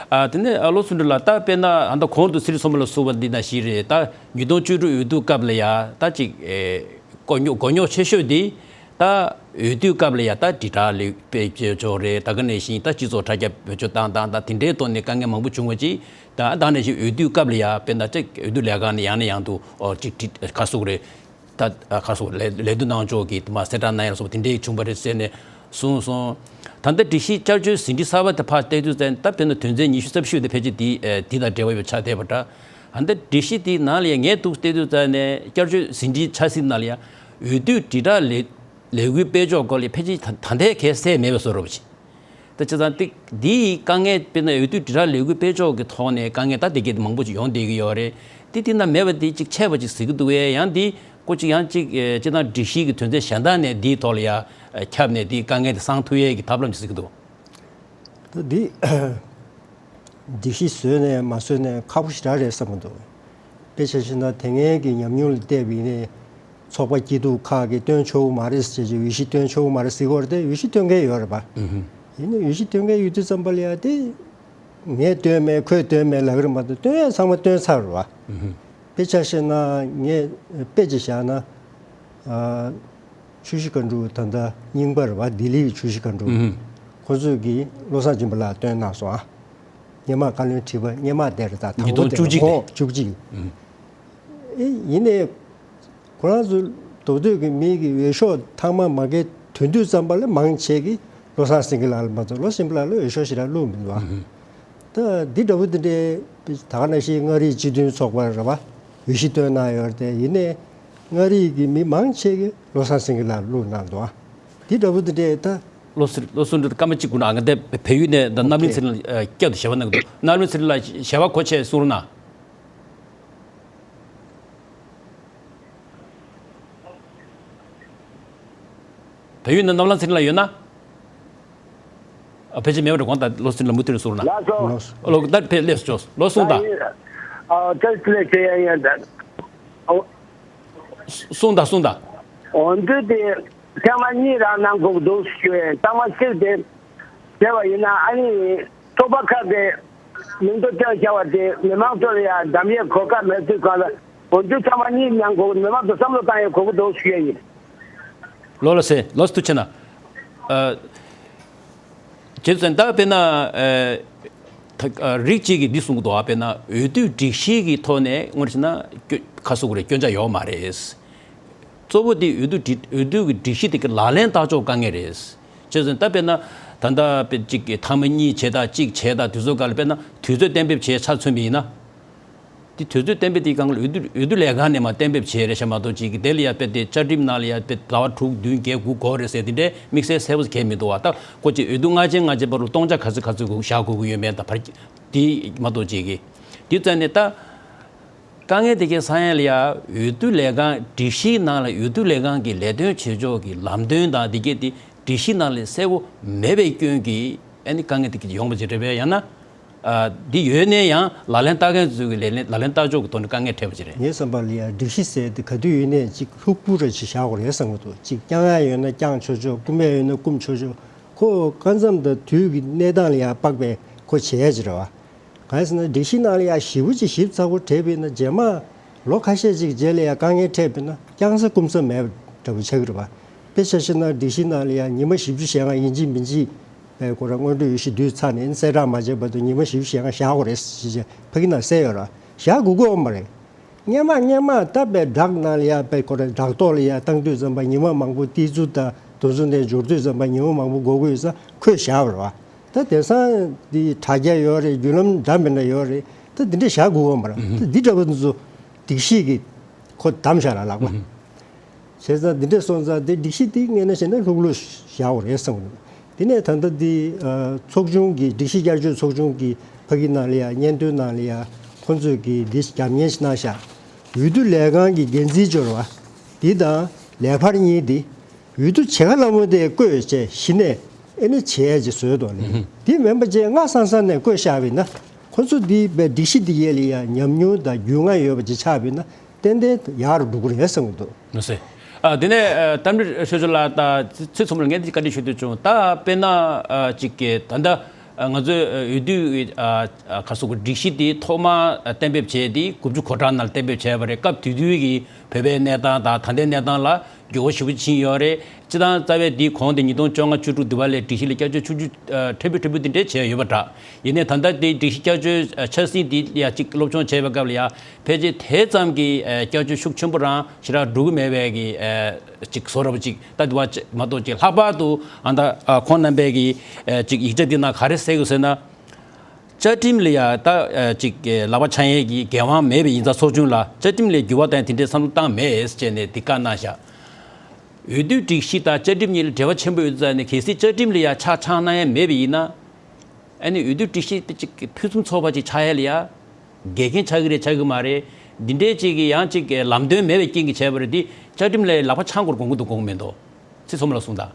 ཨ་དེ་ནས་ཨ་བློ་བཟང་དོན་གྲུབ་ལགས་ད་དཔེར་ན་ཨ་ད་གོང་དུ་ཚེ་རིང་མཚོ་མོ་ལགས་གསུངས་པ་འདི་ནང་བཞིན་རེད། ད་ཉིས་སྟོང་བཅུ་དྲུག་འོས་བསྡུ་སྐབས་ལ་ཡ་ད་ཅིག་ཨེ་གོ་རྙོག་གོ་རྙོག་ཆེ་ཤོས་འདི་ད་འོས་བསྡུའི་སྐབས་ལ་ཡ་ད་དྲིལ་བསྒྲགས་ལས་སྤེལ་སྤྱོད་ཕྱོགས་རེད། ད་ག་ནང་བཞིན་ད་སྤྱི་ཚོགས་དྲ་རྒྱ་བེད་སྤྱོད་བཏང་སྟངས་ད་དེ་འདྲའི་ཐོག་ནས་དཀའ་ངལ་མང་པོ་བྱུང་བ་ཅིག་ད་ད་ནང་བཞིན་འོས་བསྡུའི་སྐབས་ལ་ཡ་དཔེར་ན་ཅིག་འོས་བསྡུ་ལས་ཁང་ནས་ཡང་ནས་ཡང་དུ་ཨོ་ཅིག་དྲི་ག་རེ་ཟེར་དགོས་རེད། ད་ཨ་ཁ་སོགས་ལས་ལས་དོན་གནང་ཕྱོགས་ཀྱི་དུ་མ་གསལ་བསྒྲགས་གནང་ཡ་ལ་སོགས་པ་དེ་འདྲའི་བྱུང་བ་རེད་ཟེར་ནས་གསུངས་སོང་། ད་ལྟ་སྒྲིག་གཞི་བསྐྱར་བཅོས་ཟིན་བྲིས་གསར་པ་དེ་ཕར་བལྟས་དུས་ཙང་ད་དཔེར་ན་དོན་ཚན་ཉི་ཤུ་རྩ་བཞི་དེ་ཕལ་ཆེར་དེ་ཨེ་དེ་དང་འབྲེལ་བ་ཡོད་པ་ཆགས་བསྡད་པ་འདྲ། ད་ལྟ་སྒྲིག་གཞི་དེའི་ནང་ལ་ཡང་ངས་འདུག་བལྟས་དུས་ཙང་ནས་བསྐྱར་བཅོས་ཟིན་བྲིས་འཆར་ཟིན་ནང་ལ་ཡང་འོས་བསྡུ་དྲིལ་བསྒྲགས་ལས་ལས་འགུལ་སྤེལ་ཕྱོགས་སྐོར་ལ་ཕལ་ཆེར་ད་ད་ལྟའི་གལ་གསལ་མེད་པའི་བཟོ་འདྲ་པོ་ཅིག་ད་བྱས་ཙང་ཏིག་འདི་ཡི་དཀའ་ངལ་དཔེར་ན་འོས་བསྡུ་དྲིལ་བསྒྲགས་ལས་འགུལ་སྤེལ་ཕྱོགས་ཀྱི་ཐོག་ནས་དཀའ་ངལ་ད་དེ་གས་མང་པོ་ཅིག་ཡོང་བསྡད་ཀྱི་ཡོད་རེད། དེ་དེ་ན་མེད་པ་དེ་ཅིག་ཆད་པ་ཅིག་ཟེར་གྱི་འདུག་བས། ཡང་འདི་ཀོ་ཅིག་ཡང་ཅིག་ཨེ་སྤྱི་བཏང་སྒྲིག་གཞི་གི་དོན་ཚན་གཞན་དག་ནས་འདིའི་ཐོག་ལ་ཡ་ཨེ་ཁྱབ་ནས་འདིའི་དཀའ་ངལ་དེ་སངས་ཐུབ་ཡས་ཀྱི་ཐབས་ལམ་ཅིག་ཟེར་གྱི་འདུག་ད་འདི་སྒྲིག་གཞི་བཟོས་ནས་མ་བཟོས་ནས་ཁག་པོ་ཞེ་དྲག་རེད་བསམ་གྱི་འདུག་དཔེ་ཆ་བཞག་ན་དེ་སྔའི་གི་ཉམས་མྱོང་ལ་བལྟས་པ་ཡིན་ན་ཚོགས་པ་སྐྱིད་སྡུག་ཁག་གིས་བཏོན་ཆོག་གི་མ་རེད་ཟེར་བྱས་འོས་གཞི་བཏོན་ཆོག་གི་མ་རེད་ཟེར་གྱི་ཡོད་རེད་དེ། འོས་གཞི་བཏོན་མཁན་ཡོད་རེད་པ། ཡིན་ནའི་འོས་གཞི་བཏོན་མཁན་ཡོད་དུས་ཙམ་པ་ལ་ཡ་དེ་ངས་བཏོན་མེད་ཁོས་བཏོན་མེད་ལབ་ཀྱི་རེད་མ་གཏོགས་བཏོན་ཡས་ཚང་མ་བཏོན་ཚར་རེད་པ། དཔེ་ཆ་བཞག་ན་ངས་དཔེ་ཅིག་བཞག་ན། ཨ། ཆུ་བཞི་སྒང་དྲུག་ད་ལྟ་རྙིང་པ་རེད་པ། ལྡི་ལིའི་ཆུ་བཞི་སྒང་དྲུག་ཁོ་ཚོས་ཀྱིས་བློ་བཟང་སྦྱིན་པ་ལགས་བཏོན་གནང་སོང་ཨ། སྔོན་མ་བཀའ་བློན་ཁྲི་པ་སྔོན་མ་དེ་རེད། ད་དང་པོ་དེ་ཉིས་སྟོང་བཅུ་གཅིག་ཁོང་བཅུ་གཅིག་ཨེ་ཡིན་ནའི་ཁོ་རང་ཚོ་མདོ་སྟོད་ཀྱི་མི་གི་འོས་ཤོག་ཐེངས་མ་མ་འགེལ་དུས་དུས་ཙམ་པ་ལ་མང་ཆེ་གིས་བློ་བཟང་སེང་གེ་ལགས་ལ་མ་གཏོགས་བློ་བཟང་སྦྱིན་པ་ལགས་ལ་འོས་ཤོག་ཞེ་དྲག་བླུགས་མི་འདུག་ཨ། ད་འདི་འདྲ་པོ་འདི་འདྲའི་ད་ག་ནང་བཞིན་མངའ་རིས་སྤྱི་མཐུན་ཚོགས་པ་རེད་པ། འོས་གཞི་བཏོན་གནང་ཡོད་རེད་དེ། ཡིན་ནའི་མངའ་རིས་ཀྱི་མི་མང་ཆེ་གིས་བློ་བཟང་སེང་གེ་ལགས་བླུགས་གནང་འདུག་ཨ། འདི་འདྲ་པོ་འདི་འདྲའི་ད། བློ་གསལ་བློ་གསལ་འདི་སྐར་མ་གཅིག་སྒུག་ན། ང་འདི་བལ་ཡུལ་ནས་ད་རྣམ་གླིང་ཚེ་རིང་ལགས་བསྐྱར་དུ་ཞལ་པར་གནང་གི་འདུག་རྣམ་གླིང་ཚེ་རིང་ལགས་ཞལ་པར་གོ་ཆེད་གསུང་རོགས་གནང་། བལ་ཡུལ་ནས་རྣམ་གླིང་ཚེ་རིང་ལགས་ཡོད་ན། ཨ་ཕལ་ཆེར་མེད་པ་འདྲ། དགོངས་དག་བློ་གསལ་ལགས་མུ་མཐུད་ནས་གསུང་རོགས་གནང་། ལགས་སོ། ལགས་སོ། ཨ་ལོ་ད་ཕེབས་སླེབས་སོང་། ལོ་གསུངས་དང་། ཨ་ད་ལས་བྱེད་ཡ་ཡ་ད། ཨོ། གསུངས་དང་གསུངས་དང་། འོ་འདི་དེ་ཐེངས་མ་གཉིས་རང་གནང་དགོས་འདུག་ཞུ་ཡ། ཐེངས་མ་གཅིག་དེ་བྱས་པ་ཡིན་ན་ཨ་ནི་ཚོགས་པ་ཁག་གི་མིང་ཐོ་བཏོན་བཞག་པ་དེ་མི་མང་ཚོ་ལ་ཡང་འདམ་ཡས་གོ་སྐབས་མེད་དུས་གང་ལ་འོ་འདི་ཐེངས་མ་གཉིས་གནང་དགོས། མི་མང་ཚོ་བསམ་བློ་བཏང་ཡས་དགོས་ཀྱི་འདུག་ཞུ་ཡ་ཡིན། ལོ་ལ་སེ་ལོ་སུ་ཆེ་ན། ཨ། རྗེ་བཙུན་ད་དཔེར་ན་ཨ། ད་ རིགས་གཅིག་གིས་འདི་གསུང་གི་འདུག་ཨ། དཔེར་ན་འོས་བསྡུ་སྒྲིག་གཞི་གི་ཐོག་ནས་དངོས་གནས་བྱས་ན་སྐྱོ- ཁ་གསོ་དགོས་རེད། སྐྱོན་ཆ་ཡོད་མ་རེད། གཙོ་བོ་དེ་འོས་བསྡུ་སྒྲིག- འོས་བསྡུ་གི་སྒྲིག་གཞི་དེ་གི་ལག་ལེན་བསྟར་ཕྱོགས་དཀའ་ངལ་རེད། བྱས་ཙང་ད་དཔེར་ན་ད་ལྟ་དཔེ་གཅིག་གི་ཐེངས་མ་གཉིས་བྱས་དང་གཅིག་བྱས་དང་དུས་ཚོད་འགའ་ལ་དཔེར་ན་དུས་ཚོད་གཏན་འབེབས་བྱས་ཆ་མཚོན་པ་ཡིན་ན། དེ་དུས་ཚོད་གཏན་འབེབས་དེའི་སྒང་ལ་འོས་བསྡུ- འོས་བསྡུ་ལས་ཁང་ནས་མར་གཏན་འབེབས་བྱས་རེད་ཤག་མ་གཏོགས་ཅིག་གི་དེ་ལ་ཡ་དཔེ་དེ་བཅའ་ཁྲིམས་ནང་ལ་ཡ་དཔེ་ཟླ་བ་དྲུག་བདུན་བརྒྱད་དགུ་འགོར་རེད་ཟེར་དེ་འདྲའི་དམིགས་བསལ་གསལ་པོ་གང་ཡང་མི་འདུག་བ། ད་ཁོ་ཅིག་འོས་བསྡུ་ལྔ་ཆ་ལྔ་ཆའི་བར་དུ་སྟོང་ཆ་ག་ཚོད་ག་ཚོད་དགོས་བཞག་དགོས་ཀྱི་ཡོད་མེད་དང་བར་དེ་མ་གཏོགས་ཅིག་གི་དེ་བཙལ་ནས་ད། དཀའ་ངལ་དེ་གའི་ས་ཡ་ལ་ཡ་འོས་བསྡུ་ལས་ཁང་སྒྲིག་གཞིའི་ནང་ལ་འོས་བསྡུ་ལས་ཁང་གི་ལས་དོན་བྱེད་ཕྱོགས་ཀྱི་ལམ་སྟོན་དང་དེ་གའི་དེ་སྒྲིག་གཞི་ནང་ལ་གསལ་པོ་མེད་པའི་སྐྱོན་གྱིས་ཨ་ནི་དཀའ་ངལ་དེ་གའི་ཡོང་བ་ཅིག་རེད་པས། ཡང་ན་ཨ་འདི་ཡོད་ནའི་ཡང་ལག་ལེན་བསྟར་མཁན་ཚོས་ཀྱི་ལག་ལེན་ལག་ལེན་བསྟར་ཕྱོགས་ཀྱི་ཐོག་ནས་དཀའ་ངལ་འཕྲད་པ་ཅིག་རེད། ངའི་བསམ་པ་ལ་ཡ་སྒྲིག་གཞི་ཟེར་དེ་ག་དུས་ཡིན་ནའི་ཅིག་ལྷུག་པོ་ར་ཅིག་བཞག་དགོས་རེད་བསམ་གྱི་འདུག་ཅིག་བསྐྱང་ཡ་ཡོད་ན་བསྐྱང་ཆོག་ཆོག་བསྐུམ་ཡ་ཡོད་ན་བསྐུམ་ཆོག་ཆོག་ཁོ་སྐབས་མཚམས་དང་དུས་ཀྱི་གནས་སྟངས་ལ་ཡ་དཔག་པའི་ཁོ་བྱས་ཡ་ཅིག་རེད་བ། གང་ཡིན་ཟེར་ན་སྒྲིག་གཞི་ནང་ལ་ཡ་ཞིབ་པོ་ཅིག་ཞིབ་ཚགས་པོ་བྲིས་པ་ཡིན་ན་རྗེས་མ་ལོ་ཁ་ཤས་ཅིག་རྗེས་ལ་ཡ་དཀའ་ངལ་འཕྲད་པ་ཡིན་ན་བསྐྱང་ས་བསྐུམ་ས་མེད་པ་འདྲ་པོ་ཆགས་ཀྱི་རེད་བ། དཔེ་ཆ་བཞག་ན་སྒྲིག་གཞི་ནང་ལ་ཡ་ཉི་མ་བཞི་བཅུ་ཞེ་ལྔ་ཡིན་གཅིག་མིན་གཅིག་པའི་སྐོར་སྔོན་འགྲོའི་འོས་གཞི་བསྡུས་ཚར་ནས་གསལ་བསྒྲགས་མ་བྱས་བར་དུ་ཉི་མ་བཞི་བཅུ་ཞེ་ལྔ་བཞག་དགོས་རེད་ཟེར་བྱས་ཕ་གི་ནང་གསལ་ཡོད་རེད་བ། བཞག་དགོས་ཀྱི་ཡོད་མ་རེད། སྔོན་མ་སྔོན་མ་ད་པའི་བསྒྲགས་ནང་ལ་ཡ་པའི་སྐོར་བསྒྲགས་ཐོག་ལ་ཡ་བཏང་དུས་ཙམ་པ་ཉི་མ་མང་པོ་ཏི་ཙུ་དང་དུ་ཙུ་ནས་འབྱོར་དུས་ཙམ་པ་ཉི་མ་མང་པོ་འགོར་གྱི་ཡོད་ས་འཁོད་བཞག་པ་རེད་བ། ད་དེང་སང་འདི་དྲ་རྒྱ་ཡོད་རེད། བརྒྱུད་ལམ་འདྲ་མི་འདྲ་ཡོད་རེད། ད་འདི་འདྲ་བཞག་དགོས་ཀྱི་ཡོད་མ་རེད། ད་འདི་འདྲ་པོ་འདི་ཚོ་སྒྲིག་གཞི་གི་ཁོ་བདམས་བཞག་ལ་ལགས་པ། བྱས་ཙང་འདི་འདྲས་སོང་ཙང་དེ་སྒྲིག་གཞི་དེ་ངས་ན་བྱས་ན་ལྷུག་ལྷུག་བཞག་དགོས་རེད་བསམ་གྱི་འདུག་དེ་ནས་ད་ལྟ་འདི་ཨ་ཚོགས་ཆུང་གི་སྒྲིག་གཞི་བསྐྱར་བཅོས་ཚོགས་ཆུང་གི་ཕ་གི་ནང་ལ་ཡ་སྙན་ཐོའི་ནང་ལ་ཡ་ཁོང་ཚོས་ཀྱི་འདི་རྒྱབ་གཉེར་ཞིག་གནང་ཤག་འོས་བསྡུ་ལས་ཁང་གི་འགན་འཛིན་འབྱོར་བ་འདི་དང་ལས་འཕར་གཉིས་འདི་འོས་བསྡུ་བྱེད་ག་ལ་མོ་དེ་བསྐོས་བྱས་གཞི་ནས་ཨེ་ནི་བྱས་ཅེས་བཟོས་དོ་ལེ། འདི་མིན་པ་བྱས་སྔ་སང་སང་ནས་བསྐོས་བཞག་པ་ཡིན་ན་ཁོང་ཚོ་འདི་པའི་སྒྲིག་གཞི་འདི་ཡས་ལ་ཡ་ཉམས་མྱོང་དང་རྒྱུས་མངའ་ཡོད་པ་ཅིག་ཆགས་པ་ཡིན་ན། ཏན་ཏན་ཡག་རུ་འགྲོ་གི་རེད་བསམ་གྱི་འདུག་ལགས་སེ། ཨ་དེ་ནས་ཨ་རྟ་མགྲིན་ཆོས་སྐྱིད་ལགས་དང་ཚེ་མཚོ་མོ་ལགས་ངས་འདི་བཀའ་འདྲི་ཞུ་འདོད་བྱུང་། ད་དཔེར་ན་ཨ་ཅིག་གི་ད་ལྟ་ཨ་ང་ཚོའི་ཨ་འོས་བསྡུ་ཨ་ཨ་ག་སོགས་ཀྱི་སྒྲིག་གཞི་དེ་ཐོག་མ་ཨ་གཏན་འབེབས་བྱས་ཏེ་དགུ་བཅུ་གོ་གྲངས་ནང་གཏན་འབེབས་བྱས་པ་རེད། སྐབས་དེ་དུས་ཀྱི་བོད་པའི་གནས་སྟངས་དང་ད་ལྟའི་གནས་སྟངས་ལ་འགྱུར་བ་ཞེ་པོ་ཕྱིན་ཡོད་རེད། སྤྱིར་བཏང་རྩ་བའི་འདི་གོང་དེ་ཉིས་སྟོང་བཅོ་ལྔ་བཅུ་དྲུག་དུ་བ་ལས་སྒྲིག་གཞི་ལ་བསྐྱར་བཅོས་ཆུང་ཆུང་ཕྲན་བུ་ཕྲན་བུ་འདི་འདྲས་བྱས་ཡོད་པ་འདྲ། ཡིན་ནའི་ད་ལྟ་དེ་སྒྲིག་གཞི་བསྐྱར་བཅོས་འཆར་ཟིན་འདི་ཡ་གཅིག་སློབ་སྦྱོང་བྱས་པའི་སྐབས་ལ་ཡ་ཕལ་ཆེར་དེ་ཙམ་གྱི་བསྐྱར་བཅོས་ཤུགས་ཆེན་པོ་རང་ཞེ་དྲག་འགྲོ་གི་མེད་པའི་གི་གཅིག་བཟོ་འདྲ་པོ་གཅིག་ད་དུ་བ་མ་གཏོགས་ཅིག་ལྷག་པར་དུ་ཨ་ད་ཁོང་རྣམ་པས་གི་གཅིག་ཡིག་ཆ་འདི་ནང་ག་རེ་གསལ་ཡོད་ཟེར་ན། བཅའ་ཁྲིམས་ལ་ཡ་ད་གཅིག་ལག་པ་འཆང་ཡས་ཀྱི་འགན་དབང་མེད་པའི་ཡིན་ཙང་ཚོགས་ཆུང་ལ་བཅའ་ཁྲིམས་ལ་འགྱུར་བ་དང་དེ་འདྲའི་བསམ་བློ་བཏང་མེད་ཟེར་བྱས་ནས་འདི་བཀའ་གནང་བཞག་འོས་བསྡུ་སྒྲིག་གཞི་དང་བཅའ་ཁྲིམས་གཉིས་ལ་འབྲེལ་བ་ཆེན་པོ་ཡོད་ཙང་ནས་གལ་སྲིད་བཅའ་ཁྲིམས་ལ་ཡ་ཆ་འཆང་གནང་ཡ་མེད་པ་ཡིན་ན། ཨ་ནི་འོས་བསྡུ་སྒྲིག་གཞི་དེ་ཅིག་ཕུན་སུམ་ཚོགས་པ་ཅིག་ཆགས་ཡ་ལ་ཡ། འགལ་རྐྱེན་ཆགས་ཀྱི་རེད་ཆགས་ཀྱི་མ་རེད། འདི་འདྲའི་ཅིག་གི་ཡང་ཅིག་གི་ལམ་སྟོན་མེད་པའི་རྐྱེན་གྱིས་བྱས་པ་རེད། འདི་བཅའ་ཁྲིམས་ལ་ལག་པ་འཆང་དགོས་དགོངས་ཀྱི་འདུག་དགོངས་མི་འདུག་ཚེ་མཚོ་མོ་ལགས་གསུངས་དང་།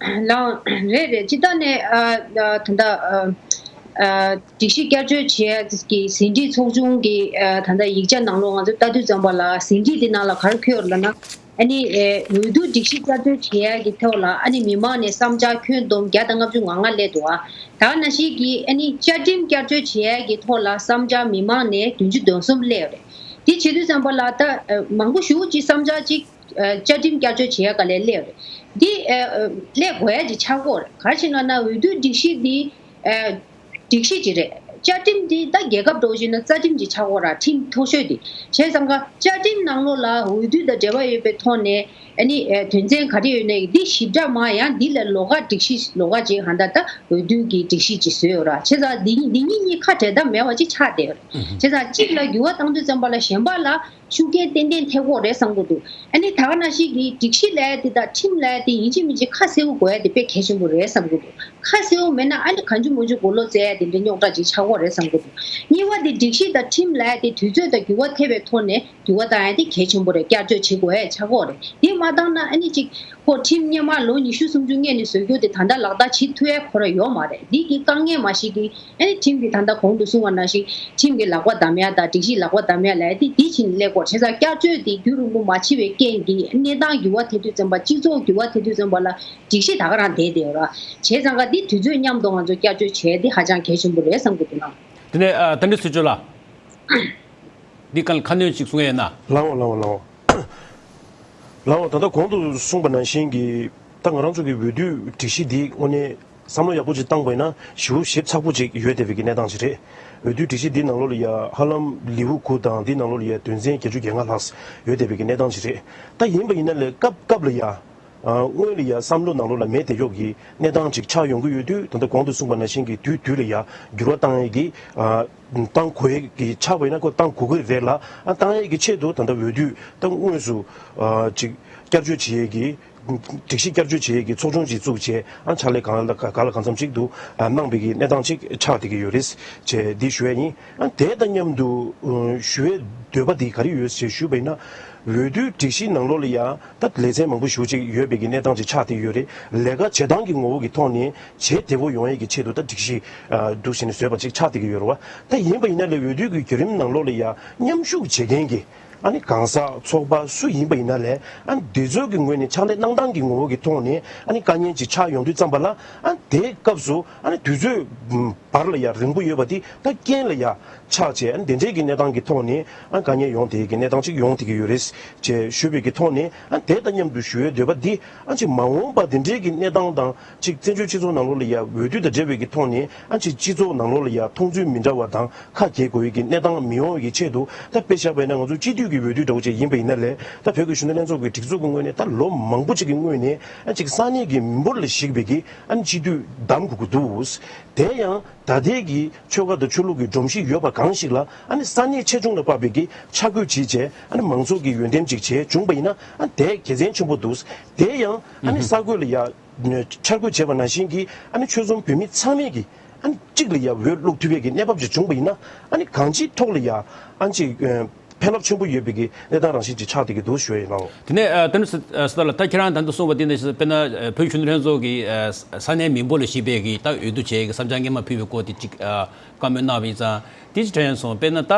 ལགས་རེད་རེད། སྤྱིར་བཏང་ནས་ཨ་ཨ་ད་ལྟ་ཨ་ཨ་སྒྲིག་གཞི་བསྐྱར་བཅོས་བྱེད་ཡ་གི་ཟིན་བྲིས་ཚོགས་ཆུང་གི་ཨ་ད་ལྟ་ཡིག་ཆ་ནང་ལོགས་ང་ཚོས་ལྟ་དུས་ཙམ་པ་ལ་ཟིན་བྲིས་དེ་ནང་ལ་ག་རེ་འཁོད་ཡོད་ལབ་ན། ཨ་ནི་ཨེ་འོས་བསྡུ་སྒྲིག་གཞི་བསྐྱར་བཅོས་བྱེད་ཡ་གི་ཐོག་ལ་ཨ་ནི་མི་མང་ནས་བསམ་འཆར་ཁྱོན་བསྡོམས་བརྒྱ་དང་ལྔ་བཅུ་ང་ལྔ་སླེབས་འདུག་ཨ་ད་ག་ནང་བཞིན་གྱི་ཨ་ནི་བཅའ་ཁྲིམས་བསྐྱར་བཅོས་བྱེད་ཡ་གི་ཐོག་ལ་བསམ་འཆར་མི་མང་ནས་བདུན་ཅུ་དོན་གསུམ་སླེབས་ཡོད་རེད། དེ་བྱེད་དུས་ཙམ་པ་ལ་ད་ཨ་མང་པོ་ཞེ་པོ་ཅིག་བསམ་འཆར་ཅིག་ཨ་བཅའ་ཁྲིམས་བསྐྱར་བཅོས་བྱེད་ཡ་ག་ལེར་སླེབས་ཡོད་རེད། འདི་ཨ་ཨ་སླེབས་དགོས་ཡ་ཅིག་ཆགས་ཀྱི་ཡོད་རེད། ག་རེ་ཞིག་ལབ་ན་འོས་བསྡུ་སྒྲིག་གཞི་འདི་ཨ་སྒྲིག་གཞི་ཅིག་རེད། བཅའ་ཁྲིམས་འདི་ད་རྒྱལ་ཁབ་འདྲ་བོ་ཞིག་ན་རྩ་ཁྲིམས་ཅིག་ཆགས་ཀྱི་ཡོད་ར། ཁྲིམས་མཐོ་ཤོས་འདི། བྱས་ཙང་ཀ་བཅའ་ཁྲིམས་ནང་ལོགས་ལ་འོས་བསྡུ་དང་འབྲེལ་བ་ཡོད་པའི་ཐོག་ནས་ཨ་ནི་ཨ་དོན་ཚན་ག་རེ་ཡོད་ནའི་འདི་ཞིབ་ཕྲ་མ་ཡང་འདི་ལས་ལོགས་ཀ་སྒྲིག་གཞི་ལོགས་ཀ་ཅིག་ཧ་ད་ད་འོས་བསྡུ་གི་སྒྲིག་གཞི་ཅིག་བཟོས་ཡོད་ར། བྱས་ཙང་འདི་འདི་གཉིས་གཉིས་ཁ་བྲལ་ཐབས་མེད་པ་ཅིག་ཆགས་བསྡད་ཡོད་རེད། བྱས་ཙང་གཅིག་ལ་འགྱུར་བ་བཏང་དུས་ཙམ་པ་ལ་གཞན་པ་ལ་ཤུགས་རྐྱེན་ཏན་ཏན་ཐེབས་ཀྱི་ཡོད་རེད་བསམ་གྱི་འདུག་ཨ་ནི་ད་ག་ནང་བཞིན་གྱི་སྒྲིག་གཞི་ལབ་ཡ་དེ་དང་ཁྲིམས་ལབ་ཡ་དེ་ཡིན་གཅིག་མིན་གཅིག་ཁ་གསལ་པོ་དགོས་ཡ་དེ་དཔེ་གལ་ཆེན་པོ་རེད་བསམ་གྱི་འདུག་ཁ་གསལ་པོ་མེད་ན་ཨ་ནི་གང་བྱུང་མང་བྱུང་མགོ་ལོག་བཙལ་ཡ་དེ་འདྲ་རྙོག་དྲ་ཅིག་ཆགས་ཀྱི་ཡོད་རེད་བསམ་གྱི་འདུག་གཉིས་པ་དེ་སྒྲིག་གཞི་དང་ཁྲིམས་ལབ་ཡ་དེ་དུས་ཚོད་དང་འགྱུར་བ་ཐེབས་པའི་ཐོག་ནས་འགྱུར་བ་བཏང་ཡ་དེ་གལ་ཆེན་པོ་རེད། བསྐྱར་བཅོས་བྱེད་དགོས་ཡ་ཆགས་ཀྱི་ཡོད་རེད། དེ་མ་བཏང་ན་ཨ་ནི་ཅིག་ཁོ་ཁྲིམས་སྔོན་མ་ལོ་ཉི་ཤུ་སུམ་ཅུ་སྔོན་ནས་བཟོ་རྒྱུ་དེ་ད་ལྟ་ལག་བསྟར་བྱེད་ཐུབ་ཡ་ཁོ་རང་ཡོད་མ་རེད། འདི་གི་དཀའ་ངལ་མ་ཞིག་གི་ཨ་ནི་ཁྲིམས་ཀྱི་ད་ལྟ་གོང་དུ་གསུངས་པ་ནང་བཞིན་ཁྲིམས་ཀྱི་ལག་པ་བསྡམ་ཡ་དང་སྒྲིག་གཞི་ལག་པ་བསྡམ་ཡ་ལབ་ཡ་དེ་འདི་བྱས་ནས་སླེབས་ཀྱི་ཡོད་རེད། བྱས་ཙང་བསྐྱར་བཅོས་དེ་རྒྱུན་རིང་པོ་མ་བྱས་པའི་རྐྱེན་གྱིས་གནས་སྟངས་འགྱུར་བ་ཐེབས་དུས་ཙམ་པ་སྤྱི་ཚོགས་འགྱུར་བ་ཐེབས་དུས་ཙམ་པ་ལ་སྒྲིག་གཞི་ད་ག་རང་བསྡད་བསྡད་ཡོད་རེད། བྱས་ཙང་ཀ་འདི་དུས་ཚོད་མཉམ་དུ་ང་ཚོ་བསྐྱར་བཅོས་བྱས་ཏེ་ཧ་ཅང་གལ་ཆེན་པོ་རེད་བསམ་གྱི་འདུག་ན། དེ་ནས་ཨ་ད་འདི་སུ་ཆོས་ལ། འདི་ག་ལ་ཁ་སྣོན་ཞིག་གསུང་ཡས་ན། ལའོ་ལའོ་ལའོ། ལའོ་ད་ལྟ་གོང་དུ་གསུངས་པ་ནང་བཞིན་གྱི་ད་ང་རང་ཚོ་གི་འོས་བསྡུ་སྒྲིག་གཞི་འདི་དངོས་གནས་ བསམ་བློ་ཡག་པོ་ཅིག་བཏང་པ་ཡིན་ན་ཞེ་པོ་ཞིབ་ཚགས་པོ་ཅིག་ཡོད་བསྡད་པའི་གི་གནས་སྟངས་ཅིག་རེད། འོས་བསྡུའི་སྒྲིག་གཞི་འདི་ནང་ལོགས་ལ་ཡ་ཧ་ལམ་ལེའུ་དགུ་དང་འདི་ནང་ལོགས་ལ་ཡ་དོན་ཚན་བརྒྱད་ཅུ་གྱ་ལྔ་ལྷག་ཡོད་བསྡད་པའི་གི་གནས་སྟངས་ཅིག་རེད། ད་ཡིན་པ་ཡིན་ན་ལས་སྐབས་སྐབས་ལ་ཡ། ཨ། སྔོན་ལ་ཡ་བསམ་བློ་ནང་ལོགས་ལ་མེད་བསྡད་ཀྱོག་གི་གནས་སྟངས་ཅིག་ཆགས་ཡོང་གི་ཡོད་དུས། ད་ལྟ་གོང་དུ་གསུངས་པ་ནང་བཞིན་གྱི་དུས་དུས་ལ་ཡ་འགྱུར་བ་བཏང་ཡས་ཀྱི། ཨ། བཏང་དགོས་ཡས་ཀྱི་ཆགས་པ་ཡིན་ན་ཁོ་བཏང་དགོས་ཀྱི་རེད་ལ། ཨ། བཏང་ཡས་ཀྱི་ཆེད་དུ་ད་ལྟ་འོས་བསྡུ་ད་དངོས་སུ། ཨ། ཅིག་བསྐྱར་བཅོས་བྱེད་ཡས་ཀྱི། སྒྲིག་གཞི་བསྐྱར་བཅོས་བྱེད་ཡས་ཀྱི་ཚོགས་ཆུང་ཅིག་བཙུགས་བྱས། ཨ། ཕྱག་ལས་གང་ལ་ག་ལ་གང་འཚམ་ཅིག་ཏུ། ཨ། གནང་བའི་གི་གནས་སྟངས་ཅིག་ཆགས་བསྡད་ཀྱི་ཡོད་རེད་ཅེས་འདི་ཞུ་ཡས་ཡིན། ཨ། དེ་དང་མཉམ་དུ། ཨ། ཞུ་ཡས་འདོད་པ་འདི་ག་རེ་ཡོད་ཅེས་ཞུས་པ་ཡིན་ན། འོས་བསྡུའི་སྒྲིག་གཞི་ནང་ལོགས་ལ་ཡ་ད་ལེ་ཚན་མང་པོ་ཞེ་པོ་ཅིག་ཡོད་པའི་གི་གནས་སྟངས་ཅིག་ཆགས་བསྡད་ཀྱི་ཡོད་རེད། ལས་ཀ་བྱེད་སྟངས་ཀྱི་ངོ་བོ་གི་ཐོག་ནས་བྱེད་བདེ་པོ་ཡོང་ཡས་ཀྱི་ཆེད་དུ་ད་སྒྲིག་གཞི། ཨ། འདུག་བྱས་ནས་བཟོས་པ་ཅིག་ཆགས་བསྡད་ཀྱི་ཡོད་རེད་བ། ད་ཡིན་པ་ཡིན་ན་ལས་འོས་བསྡུའི་གི་བརྒྱུད་རིམ་ནང་ལོགས་ལ་ཡ་མཉམ་ཞུགས་བྱེད་མཁན་གྱི། ཨ་ནི་གང་ཟག་ཚོགས་པ་སུ་ཡིན་པ་ཡིན་ན་ལས། ཨ། འདི་ཚོ་གི་ངོས་ནས་ཕྱག་ལས་གནང་སྟངས་ཀྱི་ངོ་བོ་གི་ཐོག་ནས། ཨ་ནི་དཀའ་ངལ་ཅིག་ཆགས་ཡོང་དུས་ཙམ་པ་ལ། ཨ། དེའི་སྐབས་སུ། ཨ་ནི་དུས་ཚོད་བར་ལ་ཡ་རིང་པོ་ཡོད་པ་དེ་ད་རྐྱེན་ལ་ཡ་ཆགས་བྱས། ཨ་ནི་དེ་འདྲའི་གི་གནས་སྟངས་ཀྱི་ཐོག་ནས། ཨ། དཀའ་ངལ་ཡོང་བསྡད་ཀྱི་གནས་སྟངས་ཅིག་ཡོང་བསྡད་ཀྱི་ཡོད་རེད་ཅེས་ཞུས་པའི་གི་ཐོག་ནས། ཨ། དེ་དང་མཉམ་དུ་ཞུ་ཡས་འདོད་པ་འདི། ཨ། ཅིག་མ་འོངས་པ་དེ་འདྲའི་གི་གནས་སྟངས་དང་། ཅིག་བཙན་བྱོལ་སྤྱི་ཚོགས་ནང་ལོགས་ལ་ཡ་འོས་བསྡུ་དང་འབྲེལ་བའི་གི་ཐོག་ནས། ཨ། ཅིག་སྤྱི་ཚོགས་ནང་ལོགས་ལ་ཡ་མཐོང་ཚུལ་མི་འདྲ་བ་དང་ཁ་གྱེས་དགོས་ཡས་ཀྱི་གནས་སྟངས་མི་ཡོང་བའི་གི་ཆེད་དུ། ད་དཔེ་བཞག་པ་ཡིན་ན་ང་ཚོ་སྤྱི་འཐུས་ཀྱི་འོས་བསྡུ་འདྲ་བོ་ཅིག་ཡིན་པ་ཡིན་ན་ལས། ད་བོད་ཀྱི་གཞོན་ནུ་ལྷན་ཚོགས་ཀྱི་སྒྲིག་འཛུགས་ཀྱི་ངོས་ནས་ད་ལོ་མང་པོ་ཅིག་གི་སྔོན་ནས། ཨ། ཅིག་ས་གནས་ཀྱི་མི་འབོར་ལ་གཞིགས་པའི་གི། ཨ་ནི་སྤྱི་འཐུས་བདམས་དགོས་ཀྱི་འདུག་དེ་ཡང་ད་ལྟའི་གི་ཆོལ་ཁ་དང་ཆོས་ལུགས་ཀྱི་སྒྲོམ་གཞི་ཡོད་པ་གང་ཞིག་ལ། ཨ་ནི་ས་གནས་ཆེ་ཆུང་ལ་དཔག་པའི་གི་ཆ་བགོས་བྱས་བྱས། ཨ་ནི་མང་ཚོགས་ཀྱི་འོས་འདེམས་ཅིག་བྱས་བྱུང་པ་ཡིན་ན། ཨ། དེ་དགེ་མཚན་ཆེན་པོ་འདུག་དེ་ཡང་ཨ་ནི་ས་བགོས་ལ་ཡ། འཆར་འགོད་བྱས་པ་ནང་བཞིན་གྱི། ཨ་ནི་ཆོལ་གསུམ་བོད་མི་ཚང་མས་ཀྱི། ཨ་ནི་གཅིག་ལ་ཡ་འོས་བླུག་ཐུབ་པའི་གི་གནས་བབ་ཅིག་བྱུང་པ་ཡིན་ན། ཨ་ནི་གང་ཅིའི་ཐོག་ལ་ཡ། ཨ་ནི་ཅིག་ཨ། ཕན་རླབས་ཆེན་པོ་ཡོད་པའི་གི་གནས་སྟངས་རང་བཞིན་ཅིག་ཆགས་བསྡད་ཀྱི་འདུག་ཞུ་ཡ་ཡིན་ལགས། དེ་ནས། ཨ། དེ་ནས་ཟེར་ལ། ད་ཁྱེད་རང་ད་ལྟ་གསུངས་པ་དེ་ནང་བཞིན། དཔེར་ན། ཨ། བོད་གཞོན་ནུ་ལྷན་ཚོགས་ཀྱི། ཨ། ས་གནས་མི་འབོར་ལ་གཞིགས་པའི་གི་ད་འོས་བསྡུ་བྱེད་ཀྱི་བསམ་འཆར་སྔོན་མ་ཕུལ་བའི་སྐོར་དེ་ཅིག་ཨ། བཀའ་མོལ་གནང་བ་ཡིན་ཙང་། དེ་ཅིག་དྲན་སོང་། དཔེར་ན་ད།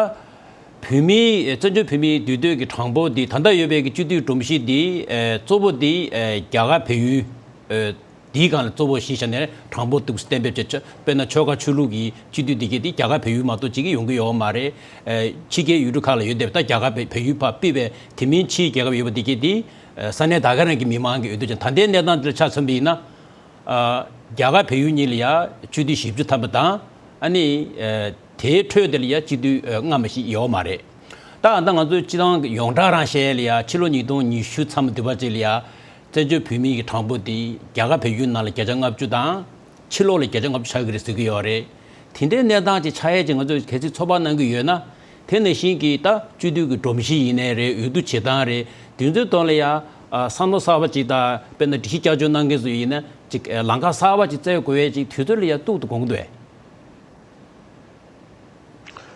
བོད་མིའི། བཙན་བྱོལ་བོད་མིའི་འདུས་སྡོད་ཀྱི་གྲངས་འབོར་འདི། ད་ལྟ་ཡོད་པའི་གི་སྤྱི་འཐུས་སྒྲོམ་གཞི་འདི། ཨེ། གཙོ་བོ་འདི། ཨེ། རྒྱ་གར་བལ་ཡུལ། ཨེ། འདིའི་སྒང་ལ་གཙོ་བོ་གཞི་བཞག་ནས་གྲངས་འབོར་འདུག་སེ་གཏན་འབེབས་བྱས། དཔེར་ན་ཆོལ་ཁ་ཆོས་ལུགས་ཀྱི་སྤྱི་འཐུས་འདི་གས་འདི་རྒྱ་གར་བལ་ཡུལ་མ་གཏོགས་ཅིག་གིས་ཡོང་གི་ཡོད་མ་རེད། ཨེ། ཕྱི་རྒྱལ་ཡུལ་གྲུ་ཁག་ལ་ཡོད་བསྡད་པ། ད་རྒྱ་གར་བལ་བལ་ཡུལ་ཕར་ཕུད་པའི་དེ་མིན་ཕྱིའི་རྒྱལ་ཁབ་ཡོད་པ་འདི་གས་འདི། ཨེ། ས་གནས་ད་ག་རང་གི་མི་མང་གིས་འོས་བསྡུ་བྱས། ད་ལྟའི་གནས་སྟངས་འདི་ལ་ཆ་མཚོན་པ་ཡིན་ན། ཨ། རྒྱ་གར་བལ་ཡུལ་གཉིས་ལ་ཡ་སྤྱི་འཐུས་བཞི་བཅུ་ཐམ་པ་དང་། ཨ་ནི། ཨ། དེའི་ཁྲོད་དེ་ལ་ཡ་སྤྱི་འཐུས། ཨ། སྔ་མ་ཞིག་ཡོད་མ་རེད། ད་ཨ་ད་ང་ཚོའི་སྤྱི་བཏང་ཡོངས་གྲགས་རང་བཤད་ལ་ཡ། ཕྱི་ལོ་ཉིས་སྟོང་ཉི་ཤུ་མཚམས་དུས་བ་ཅིག་ལ་ཡ། བཙན་བྱོལ་བོད་མིའི་གི་གྲངས་འབོར་དེ་རྒྱ་གར་བལ་ཡུལ་ནང་ལ་བརྒྱ་ཆ་ལྔ་བཅུ་དང་། ཕྱི་ལོགས་ལ་བརྒྱ་ཆ་ལྔ་བཅུ་ཆགས་ཀྱི་རེད་ཟེར་གྱི་ཡོད་རེད། དེ་འདྲའི་གནས་སྟངས་ཅིག་ཆགས་ཡས་ཅིག་ང་ཚོས་གལ་སྲིད་ཚོད་དཔག་གནང་གི་ཡོད་ན། དེ་ནང་བཞིན་གྱི་ད་སྤྱི་འཐུས་ཀྱི་སྒྲོམ་གཞི་ཡིན་ནའི་རེད། འོས་བསྡུ་བྱེད་སྟངས་རེད། དེ་ཚོའི་ཐོག་ལ་ཡ། ཨ། བསམ་བློ་གསར་པ་ཅིག་དང་། དཔེར་ན་སྒྲིག་གཞི་བསྐྱར་བཅོས་གནང་མཁན་ཚོ་ཡིན་ན། ཅིག་ཨ། ལམ་ཁ་གསར་པ་ཅིག་བཙལ་དགོས་ཡས་ཅིག་དུས་ཚོད་ལ་ཡ་གཏུག་ཏུ་དགོངས་འདུག་ཨེ།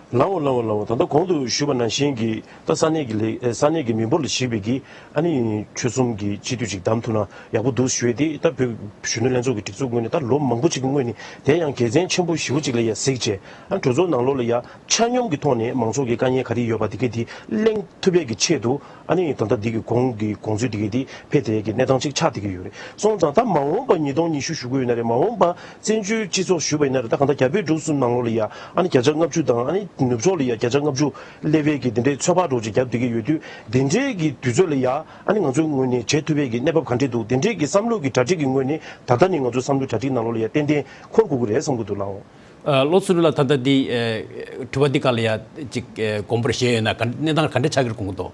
ལགས་འོ། ལགས་འོ། ལགས་འོ། ད་ལྟ་གོང་དུ་ཞུས་པ་ནང་བཞིན་གྱི། ད་ས་གནས་ཀྱི་ལས། ཨེ། ས་གནས་ཀྱི་མི་འབོར་ལ་གཞིགས་པའི་གི། ཨ་ནི་ཆོལ་གསུམ་གྱི་སྤྱི་འཐུས་ཅིག་བདམས་ཐུབ་ན་ཡག་པོ་འདུག་ཞུ་ཡས་དེ། ད་བོད་གཞོན་ནུ་ལྷན་ཚོགས་ཀྱི་སྒྲིག་འཛུགས་ངོས་ནས་ད་ལོ་མང་པོ་ཅིག་གི་སྔོན་ནས། དེ་ཡང་དགེ་མཚན་ཆེན་པོ་ཞེ་པོ་ཅིག་ལ་ཡ་གཟིགས་བྱས། ཨ། གྲོས་ཚོགས་ནང་ལོགས་ལ་ཡ་ཆ་སྙོམས་ཀྱི་ཐོག་ནས་མང་ཚོགས་ཀྱི་དཀའ་ངལ་ག་རེ་ཡོད་པ་དེ་གས་དེ་གླེང་ཐུབ་ཡས་ཀྱི་ཆེད་དུ། ཨ་ནི་ད་ལྟ་འདི་གི་གོང་གི་དགོངས་ཚུལ་འདི་གས་འདི་ཕེབས་བསྡད་ཀྱི་གནས་སྟངས་ཅིག་ཆགས་བསྡད་ཀྱི་ཡོད་རེད། སོང་ཙང་ད་མ་འོངས་པ། ཉིས་སྟོང་ཉི་ཤུ་ཞུ་གི་ཡོད་ན་རེད། མ་འོངས་པ་བཙན་བྱོལ་སྤྱི་ཚོགས་ཞུ་བ་ཡིན་ན་རེད། ད་གང་ལྟར་རྒྱ་བལ་འབྲུག་གསུམ་ནང་ལོགས་ལ་ཡ། ཨ་ནི་བརྒྱ་ཆ་ལྔ་བཅུ་དང་། ཨ་ནི་ནུབ་ཕྱོགས་ལ་ཡ་བརྒྱ་ཆ་ལྔ་བཅུ་སླེབས་པའི་གི་འདི་འདྲའི་ཚོད་དཔག་འདྲ་བོ་ཅིག་བརྒྱབ་བསྡད་ཀྱི་ཡོད་དུས། འདི་འདྲའི་གི་དུས་ཚོད་ལ་ཡ། ཨ་ནི་ང་ཚོའི་ངོས་ནས་བྱེད་ཐུབ་པའི་གི་གནས་བབ་ག་འདྲས་འདུག་འདི་འདྲའི་གི་བསམ་བློ་གི་གྲ་སྒྲིག་གི་ངོས་ནས། ད་ལྟ་ནས་ང་ཚོའི་བསམ་བློ་གྲ་སྒྲིག་ནང་ལོགས་ལ་ཡ་ཏན་ཏན་འཁོར་དགོས་ཀྱི་རེད་བསམ་གྱི་འདུག་ལགས། ཨ། བློ་གསལ་ལགས། ད་ལྟ་འདི། ཨེ། དྲི་བ་འདི་སྒང་ལ་ཡ་ཅིག་ཨེ། དགོངས་པ་བཞེས་ཡོད་ན། ག་གནས་སྟངས་ག་འདྲ་ཆགས་ཀྱི་རེད་དགོངས་ཀྱི་འདུག་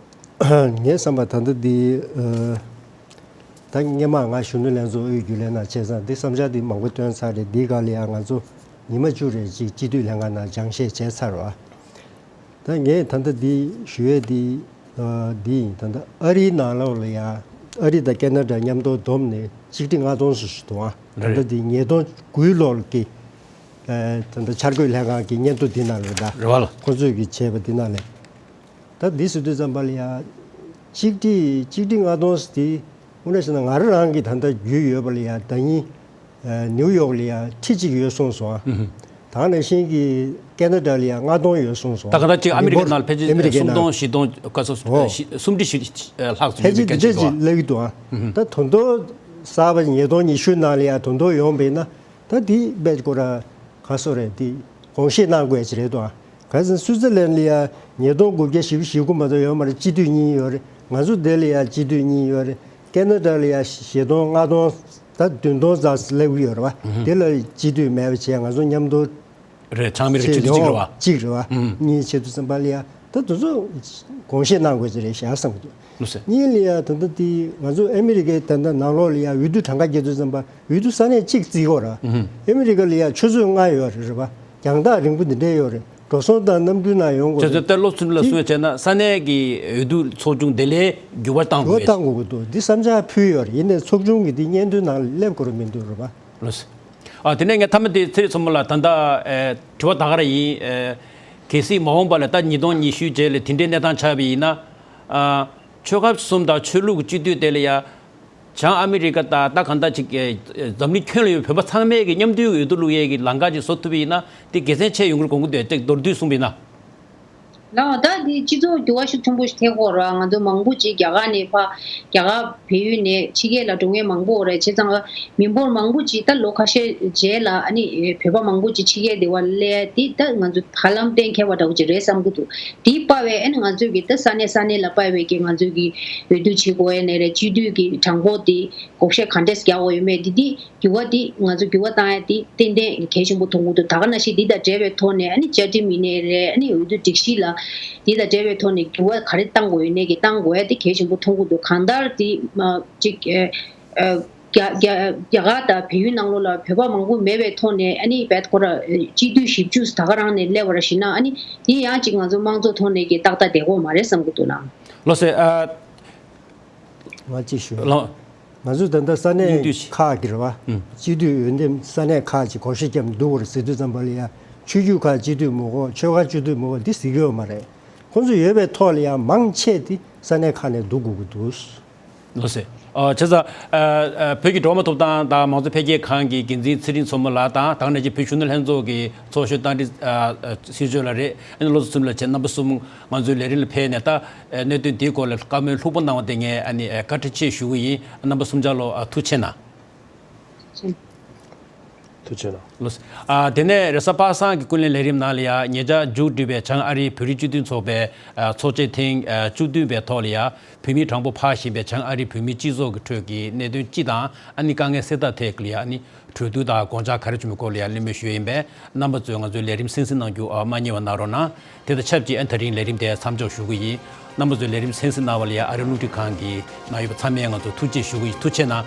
ངའི་བསམ་པ་ད་ལྟ་འདི། ཨ། ད་སྔོན་མ་ང་གཞོན་ནུ་ལྷན་ཚོགས་དབུས་རྒྱུན་ལས་ནང་བྱས་ཙང་། འདི་བསམ་འཆར་འདི་མང་པོ་བཏོན་ཚར་རེད། འདི་སྒང་ལ་ཡ་ང་ཚོ་ཉི་མ་བཅུ་རེ་ཅིག་སྤྱི་འཐུས་ལྷན་ཁང་ནང་སྦྱང་བཤད་བྱས་ཚར་བ། ད་ངས་ད་ལྟ་འདི་ཞུ་ཡས་འདི། ཨ། འདི་ཡིན། ད་ལྟ་ཨ་རིའི་ནང་ལོགས་ལ་ཡ། ཨ་རི་དང་ཁེ་ན་ཌ་མཉམ་དུ་བསྡོམས་ནས་ཆིག་ཁྲི་ལྔ་སྟོང་ཙམ་ཞིག་འདུག་ཨ། ད་ལྟ་འདི་ཉིས་སྟོང་དགུའི་ལོར་གྱི། ཨ། ད་ལྟ་འཆར་འགོད་ལྷན་ཁང་གི་སྙན་ཐོ་འདི་ནང་ལ། ད་རེད་བ་ལགས། ཁོ་ཚོས་ཀྱིས་བྱས་པ་འདི་ནང་ལ། ད་འདི་ཟེར་དུས་ཙམ་པ་ལ་ཡ། ཆིག་ཁྲི་ཆིག་ཁྲི་ལྔ་སྟོང་ཙམ་འདི། དངོས་གནས་བཤད་ན་ང་རང་རང་གིས་ད་ལྟ་རྒྱུས་ཡོད་པ་ལ་ཡ། ཟླ་ཉིན། ཨ། ནིའུ་ཡོག་ལ་ཡ་ཁྲི་གཅིག་ཡོད་གསུངས་སོང་ཨ། ཨུ་ཧུ། ད་ག་ནང་བཞིན་གྱི་ཁེ་ན་ཌ་ལ་ཡ་ལྔ་སྟོང་ཡོད་གསུངས་སོང་། ད་ག་ད་ཅིག་ཨ་མི་རི་ཀའི་ནང་ལ་ཕལ་ཆེར་ཨ་མི་རི་ཀའི་སུམ་ནང་སྟོང་བཞི་སྟོང་ག་ཚོད། ཨོ། ཨ། སུམ་ཁྲི་བཞི་ལྷག་ཙམ་ཕལ་ཡོད་ཆེར་པའི་འདི་འདྲ་སྐད་ཆ་ཅིག་འདུག་ཨ། ཅིག་ལབ་ཀྱི་འདུག་ཨ། ཨུ་ཧུ། ད་དོན་དུ་གསར་པ་ཉིས་སྟོང་ཉི་ཤུ་ནང་ལ་ཡ་དོན་དུ་ཡོང་བས་ན། ད་འདི་དཔེ་ཁོ་ར་ག་སོ་རེད། འདི་དགོངས་བཞེས་གནང་དགོས་ཡ་ཅིག་རེད་འདུག་ཨ། ག་རེ་ཟེར་ན་སུའི་ཙི་ལན་ལ་ཡ་ཉིས་སྟོང་དགུ་བརྒྱ་བཞི་བཅུ་ཞེ་དགུ་མ་གཏོགས་ཡོད་མ་རེད། སྤྱི་འཐུས་གཉིས་ཡོད་རེད། ང་ཚོ་འདི་ལ་ཡ་སྤྱི་འཐུས་གཉིས་ཡོད་རེད། ཁེ་ན་ཌ་ལ་ཡ་བཞི་སྟོང་ལྔ་སྟོང་ ད་བདུན་སྟོང་ཙམ་སླེབས་ཀྱི་ཡོད་རེད་བ། དེ་ལ་སྤྱི་འཐུས་མེད་པ་བྱས་ང་ཚོ་མཉམ་དུ་རེད། ཚང་མའི་ཆེད་དུ་གཅིག་རེད་བ། གཅིག་རེད་བ། གཉིས་ཆེད་དུ་བསམ་པ་ལ་ཡ་ད་དེ་ཚོ་དགོངས་བཞེས་གནང་དགོས་ཀྱི་རེད་ཤག་བསམ་གྱི་འདུག། ལགས་སོ། གཉིས་ལ་ཡ་ད་ལྟ་དེ་ང་ཚོ་ཨ་མི་རི་ཀའི་ད་ལྟ་ནང་ལོགས་ལ་ཡ་འོས་བསྡུ་གྲངས་ཀ་རྒྱག་དུས་ཙམ་པ་འོས་བསྡུ་ས་གནས་གཅིག་བརྩི་དགོས་རེད་བ། ཨ་མི་རི་ཀ་ལ་ཡ་ཆུ་ཚོད་ལྔ་ཡོད་རེད་བ། རྒྱང་ཐག་རིང་པོ་འདི་འདྲས་ཡོད་རེད། འགྲོ་སོང་དང་གནམ་གྲུའི་ནང་ཡོང་དགོས་རེད། ཆུ་ཚོད་ལྟར་སློབ་ཚན་ལ་གསུངས་བྱས་ན་ས་གནས་ཀྱི་འོས་བསྡུ་ཚོགས་ཆུང་དེ་ལས་འགྱུར་བ་བཏང་དགོས། འགྱུར་བ་བཏང་དགོས་ཀྱི་འདུག། འདི་བསམ་འཆར་ཕུལ་ཡོད་རེད། ཡིན་ནའི་ཚོགས་ཆུང་གིས་འདི་སྙན་ཐོའི་ནང་སླེབས་དགོས་རེད་མི་འདུག་རེད་པ། ལགས་སོ། ཨ་དེ་ནས་ངས་མཐའ་མ་དེ་ཚེ་རིང་མཚོ་མོ་ལགས། ད་ལྟ་ཨེ་དྲི་བ་ད་ག་རང་ཡིན། ཨེ་གལ་སྲིད་མ་འོངས་པ་ལ་ད་ཉིས་སྟོང་ཉི་ཤུ་རྗེས་ལ་དེ་འདྲའི་གནས་སྟངས་ཆགས་པ་ཡིན་ན། ཨ་ཆོལ་ཁ་གསུམ་དང་ཆོས་ལུགས་ཀྱི་སྤྱི་འཐུས་དེ་ལ་ཡ་བྱང་ཨ་མི་རི་ཀ་དང་ད་གང་ལྟར་ཅིག་ཨེ་འཛམ་གླིང་ཁྱོན་ལ་ཡོད་བོད་པ་ཚང་མས་ཀྱི་མཉམ་འདུས་ཀྱི་འོས་བསྡུ་བླུག་ཡས་ཀྱི་ལམ་ཁ་ཅིག་བཟོ་ཐུབ་པ་ཡིན་ན་དེ་དགེ་མཚན་ཆེ་ཡོང་གི་རེད་དགོངས་ཀྱི་འདུག། ཅིག་མདོར་བསྡུས་གསུངས་པ་ཡིན་ན། ལགས། ད་འདི་སྤྱི་ཚོགས་འགྱུར་བ་ཤུགས་ཆེན་པོ་ཞིག་ཐེབས་ཀྱི་ཡོད་རེད། ང་ཚོ་མང་པོ་ཅིག་རྒྱ་གར་ནས་ཕར་རྒྱ་གར་བལ་ཡུལ་ནས་ཕྱི་རྒྱལ་ལ་འགྲོ་མཁན་མང་པོ་རེད། བྱས་ཙང་མི་འབོར་མང་པོ་ཅིག་ད་ལོ་ཁ་ཤས་རྗེས་ལ་ཨ་ནི་བོད་པ་མང་པོ་ཅིག་ཕྱི་རྒྱལ་དེ་བ་སླེབས་དེ་ད་ང་ཚོ་ཧ་ལམ་གཏན་འཁེལ་བ་འདྲ་བོ་ཅིག་རེད་བསམ་གྱི་འདུག། དེའི་པ་བས་ཨ་ནི་ང་ཚོས་ཀྱི་ད་ས་གནས་ས་གནས་ལ་པ་བས་ཀྱི་ང་ཚོས་ཀྱི་འོས་བསྡུ་བྱེད་དགོས་ཡས་ནས་རེད། སྤྱི་འཐུས་ཀྱི་གྲངས་འབོར་དེ་བགོ་བཤའ་ག་འདྲས་རྒྱག་དགོས་ཡོད་མེད་དེ་དེ། འགྱུར་བ་འདི་ང་ཚོ་འགྱུར་བ་བཏང་ཡ་འདི་ཏན་ཏན་གལ་ཆེན་པོ་མཐོང་གི་འདུག། ད་ག་ནང་བཞིན་འདི་དང་འབྲེལ་བའི་ཐོག་ནས་ཨ་ནི་བཅའ་ཁྲིམས་ཡིན་ནའི་རེད། ཨ་ནི་འོས་བསྡུ་སྒྲིག་གཞི་ལ་འདི་དང་འབྲེལ་བའི་ཐོག་ནས་འགྱུར་བ་ག་རེ་བཏང་དགོས་ཡོད་ནའི་གི་བཏང་དགོས་ཡ་འདི་གལ་ཆེན་པོ་མཐོང་གི་འདུག། གང་ལྟར་འདི་མ་ཅིག་ཨ་ཨ་རྒྱ་རྒྱ་རྒྱ་གར་དང་བལ་ཡུལ་ནང་ལོགས་ལ་བོད་པ་མང་པོ་མེད་པའི་ཐོག་ནས་ཨ་ནི་བད་ཁོ་ར་སྤྱི་འཐུས་བཞི་བཅུ་ད་ག་རང་ནས་སླེབས་པ་ར་ཞིག་ན་ཨ་ནི་འདི་ཡང་ཅིག་ང་ཚོ་དམངས་གཙོ་ཐོག་ནས་གི་ཏག་ཏག་བསྡད་དགོས་མ་རེད་བསམ་གི་འདུག་ལ། ལགས་སོ། ཨ། ང་གཅིག་ཞུ། ལགས། ང་ཚོས་ད་ལྟ་ས་གནས་སྙིང་བསྡུས་ཤིག་ཁག་གི་རེད་བ། ཨུམ། སྤྱི་འཐུས་འོས་འདེམས་ས་གནས་ཁག་ཅིག་བགོ་བཤའ་བརྒྱབ་འདུག་རེད་ཟེར་དུས་ཙམ་པ་ལ་ཡ། ཆོས་བརྒྱུད་ཁག་སྤྱི་འཐུས་མི་དགོས། ཆོལ་ཁ་སྤྱི་འཐུས་མི་དགོས་འདི་ཟེར་གྱི་ཡོད་མ་རེད། ཁོང་ཚོ་ཡོད་པའི་ཐོག་ལ་ཡ་མང་ཆེ་དེ་ས་གནས་ཁག་ནས་བསྡུ་དགོས་ཀྱི་འདུག། ལགས་སོ། ཨ་བྱས་ཙང་ཨ་ཨ་བོད་ཀྱི་འགྲོ་བ་མིའི་ཐོབ་ཐང་དང་མང་གཙོ་འཕེལ་རྒྱས་ཁང་གི་འགན་འཛིན་ཚེ་རིང་མཚོ་མོ་ལགས་དང་ད་ག་ནང་བཞིན་བོད་གཞོན་ནུ་ལྷན་ཚོགས་ཀྱི་ཚོགས་གཞོན་རྟ་མགྲིན་ཨ་ཨ་སྲིད་གཞུང་ལགས་རེད། ཨ་ནི་བློ་བཟང་འཚོ་བསྟན་ལགས་བཅས་རྣམ་པ་གསུམ་ང་ཚོའི་ལས་རིམ་ལ་ཕེབས་ནས་ད་ཨ་གནད་དོན་འདིའི་སྐོར་ལ་བཀའ་མོལ་ལྷུག་པོ་གནང་བ་དེ་ངས་ཨ་ནི་ཨ་བཀའ་དྲིན་ཆེ་ཞུ་གི་ཡིན། རྣམ་པ་གསུམ་ཆ་ལོ་ཨ་ཐུགས་རྗེ་གནང་། ཐུགས་རྗེ་གནང་། ལགས་སོ། ཨ་དེ་ནས་རེས་གཟའ་པ་སངས་ཀྱི་ཀུན་གླེང་ལས་རིམ་ནང་ལ་ཡ་ཉེ་ཆར་མཇུག་བསྒྲིལ་བའི་བྱང་ཨ་རིའི་བོད་རིགས་སྤྱི་མཐུན་ཚོགས་པའི་ཨ་ཚོགས་ཆེན་ཐེངས་ཨ་བཅུ་བདུན་པའི་ཐོག་ལ་ཡ། བོད་མིའི་གྲངས་འབོར་འཕར་བཞིན་པའི་བྱང་ཨ་རིའི་བོད་མིའི་སྤྱི་ཚོགས་ཀྱི་ཁྲོད་ཀྱི་གནད་དོན་སྤྱི་དང་ཨ་ནི་དཀའ་ངལ་སེལ་ཐབས་ཐད་ཀྱི་ལ་ཡ་ཨ་ནི་གྲོས་བསྡུར་དང་དགོངས་འཆར་ག་རེ་བྱུང་བའི་སྐོར་ལ་ཡ་གླེང་མོལ་ཞུས་ཡིན་པས། རྣམ་པ་ཚོས་ང་ཚོའི་ལས་རིམ་གསན་གཟིགས་གནང་རྒྱུ་ཨ་མ་བསྙེལ་བ་གནང་རོགས་གནང་། དེ་དང་ཆབས་ཅིག་ཨ་ནི་ད་རིང་ལས་རིམ་དེ་མཚམས་འཇོག་ཞུ་གི་ཡིན། རྣམ་པ་ཚོས་ལས་རིམ་གསན་གཟིགས་གནང་བ་ལ་ཡ་ཨ་རིའི་རླུང་འཕྲིན་ཁང་གི་ནང་ཡོད་པ་ཚང་མས་ང་ཚོ་ཐུགས་རྗེ་ཞུ་གི་ཡིན། ཐུགས་རྗེ་གནང་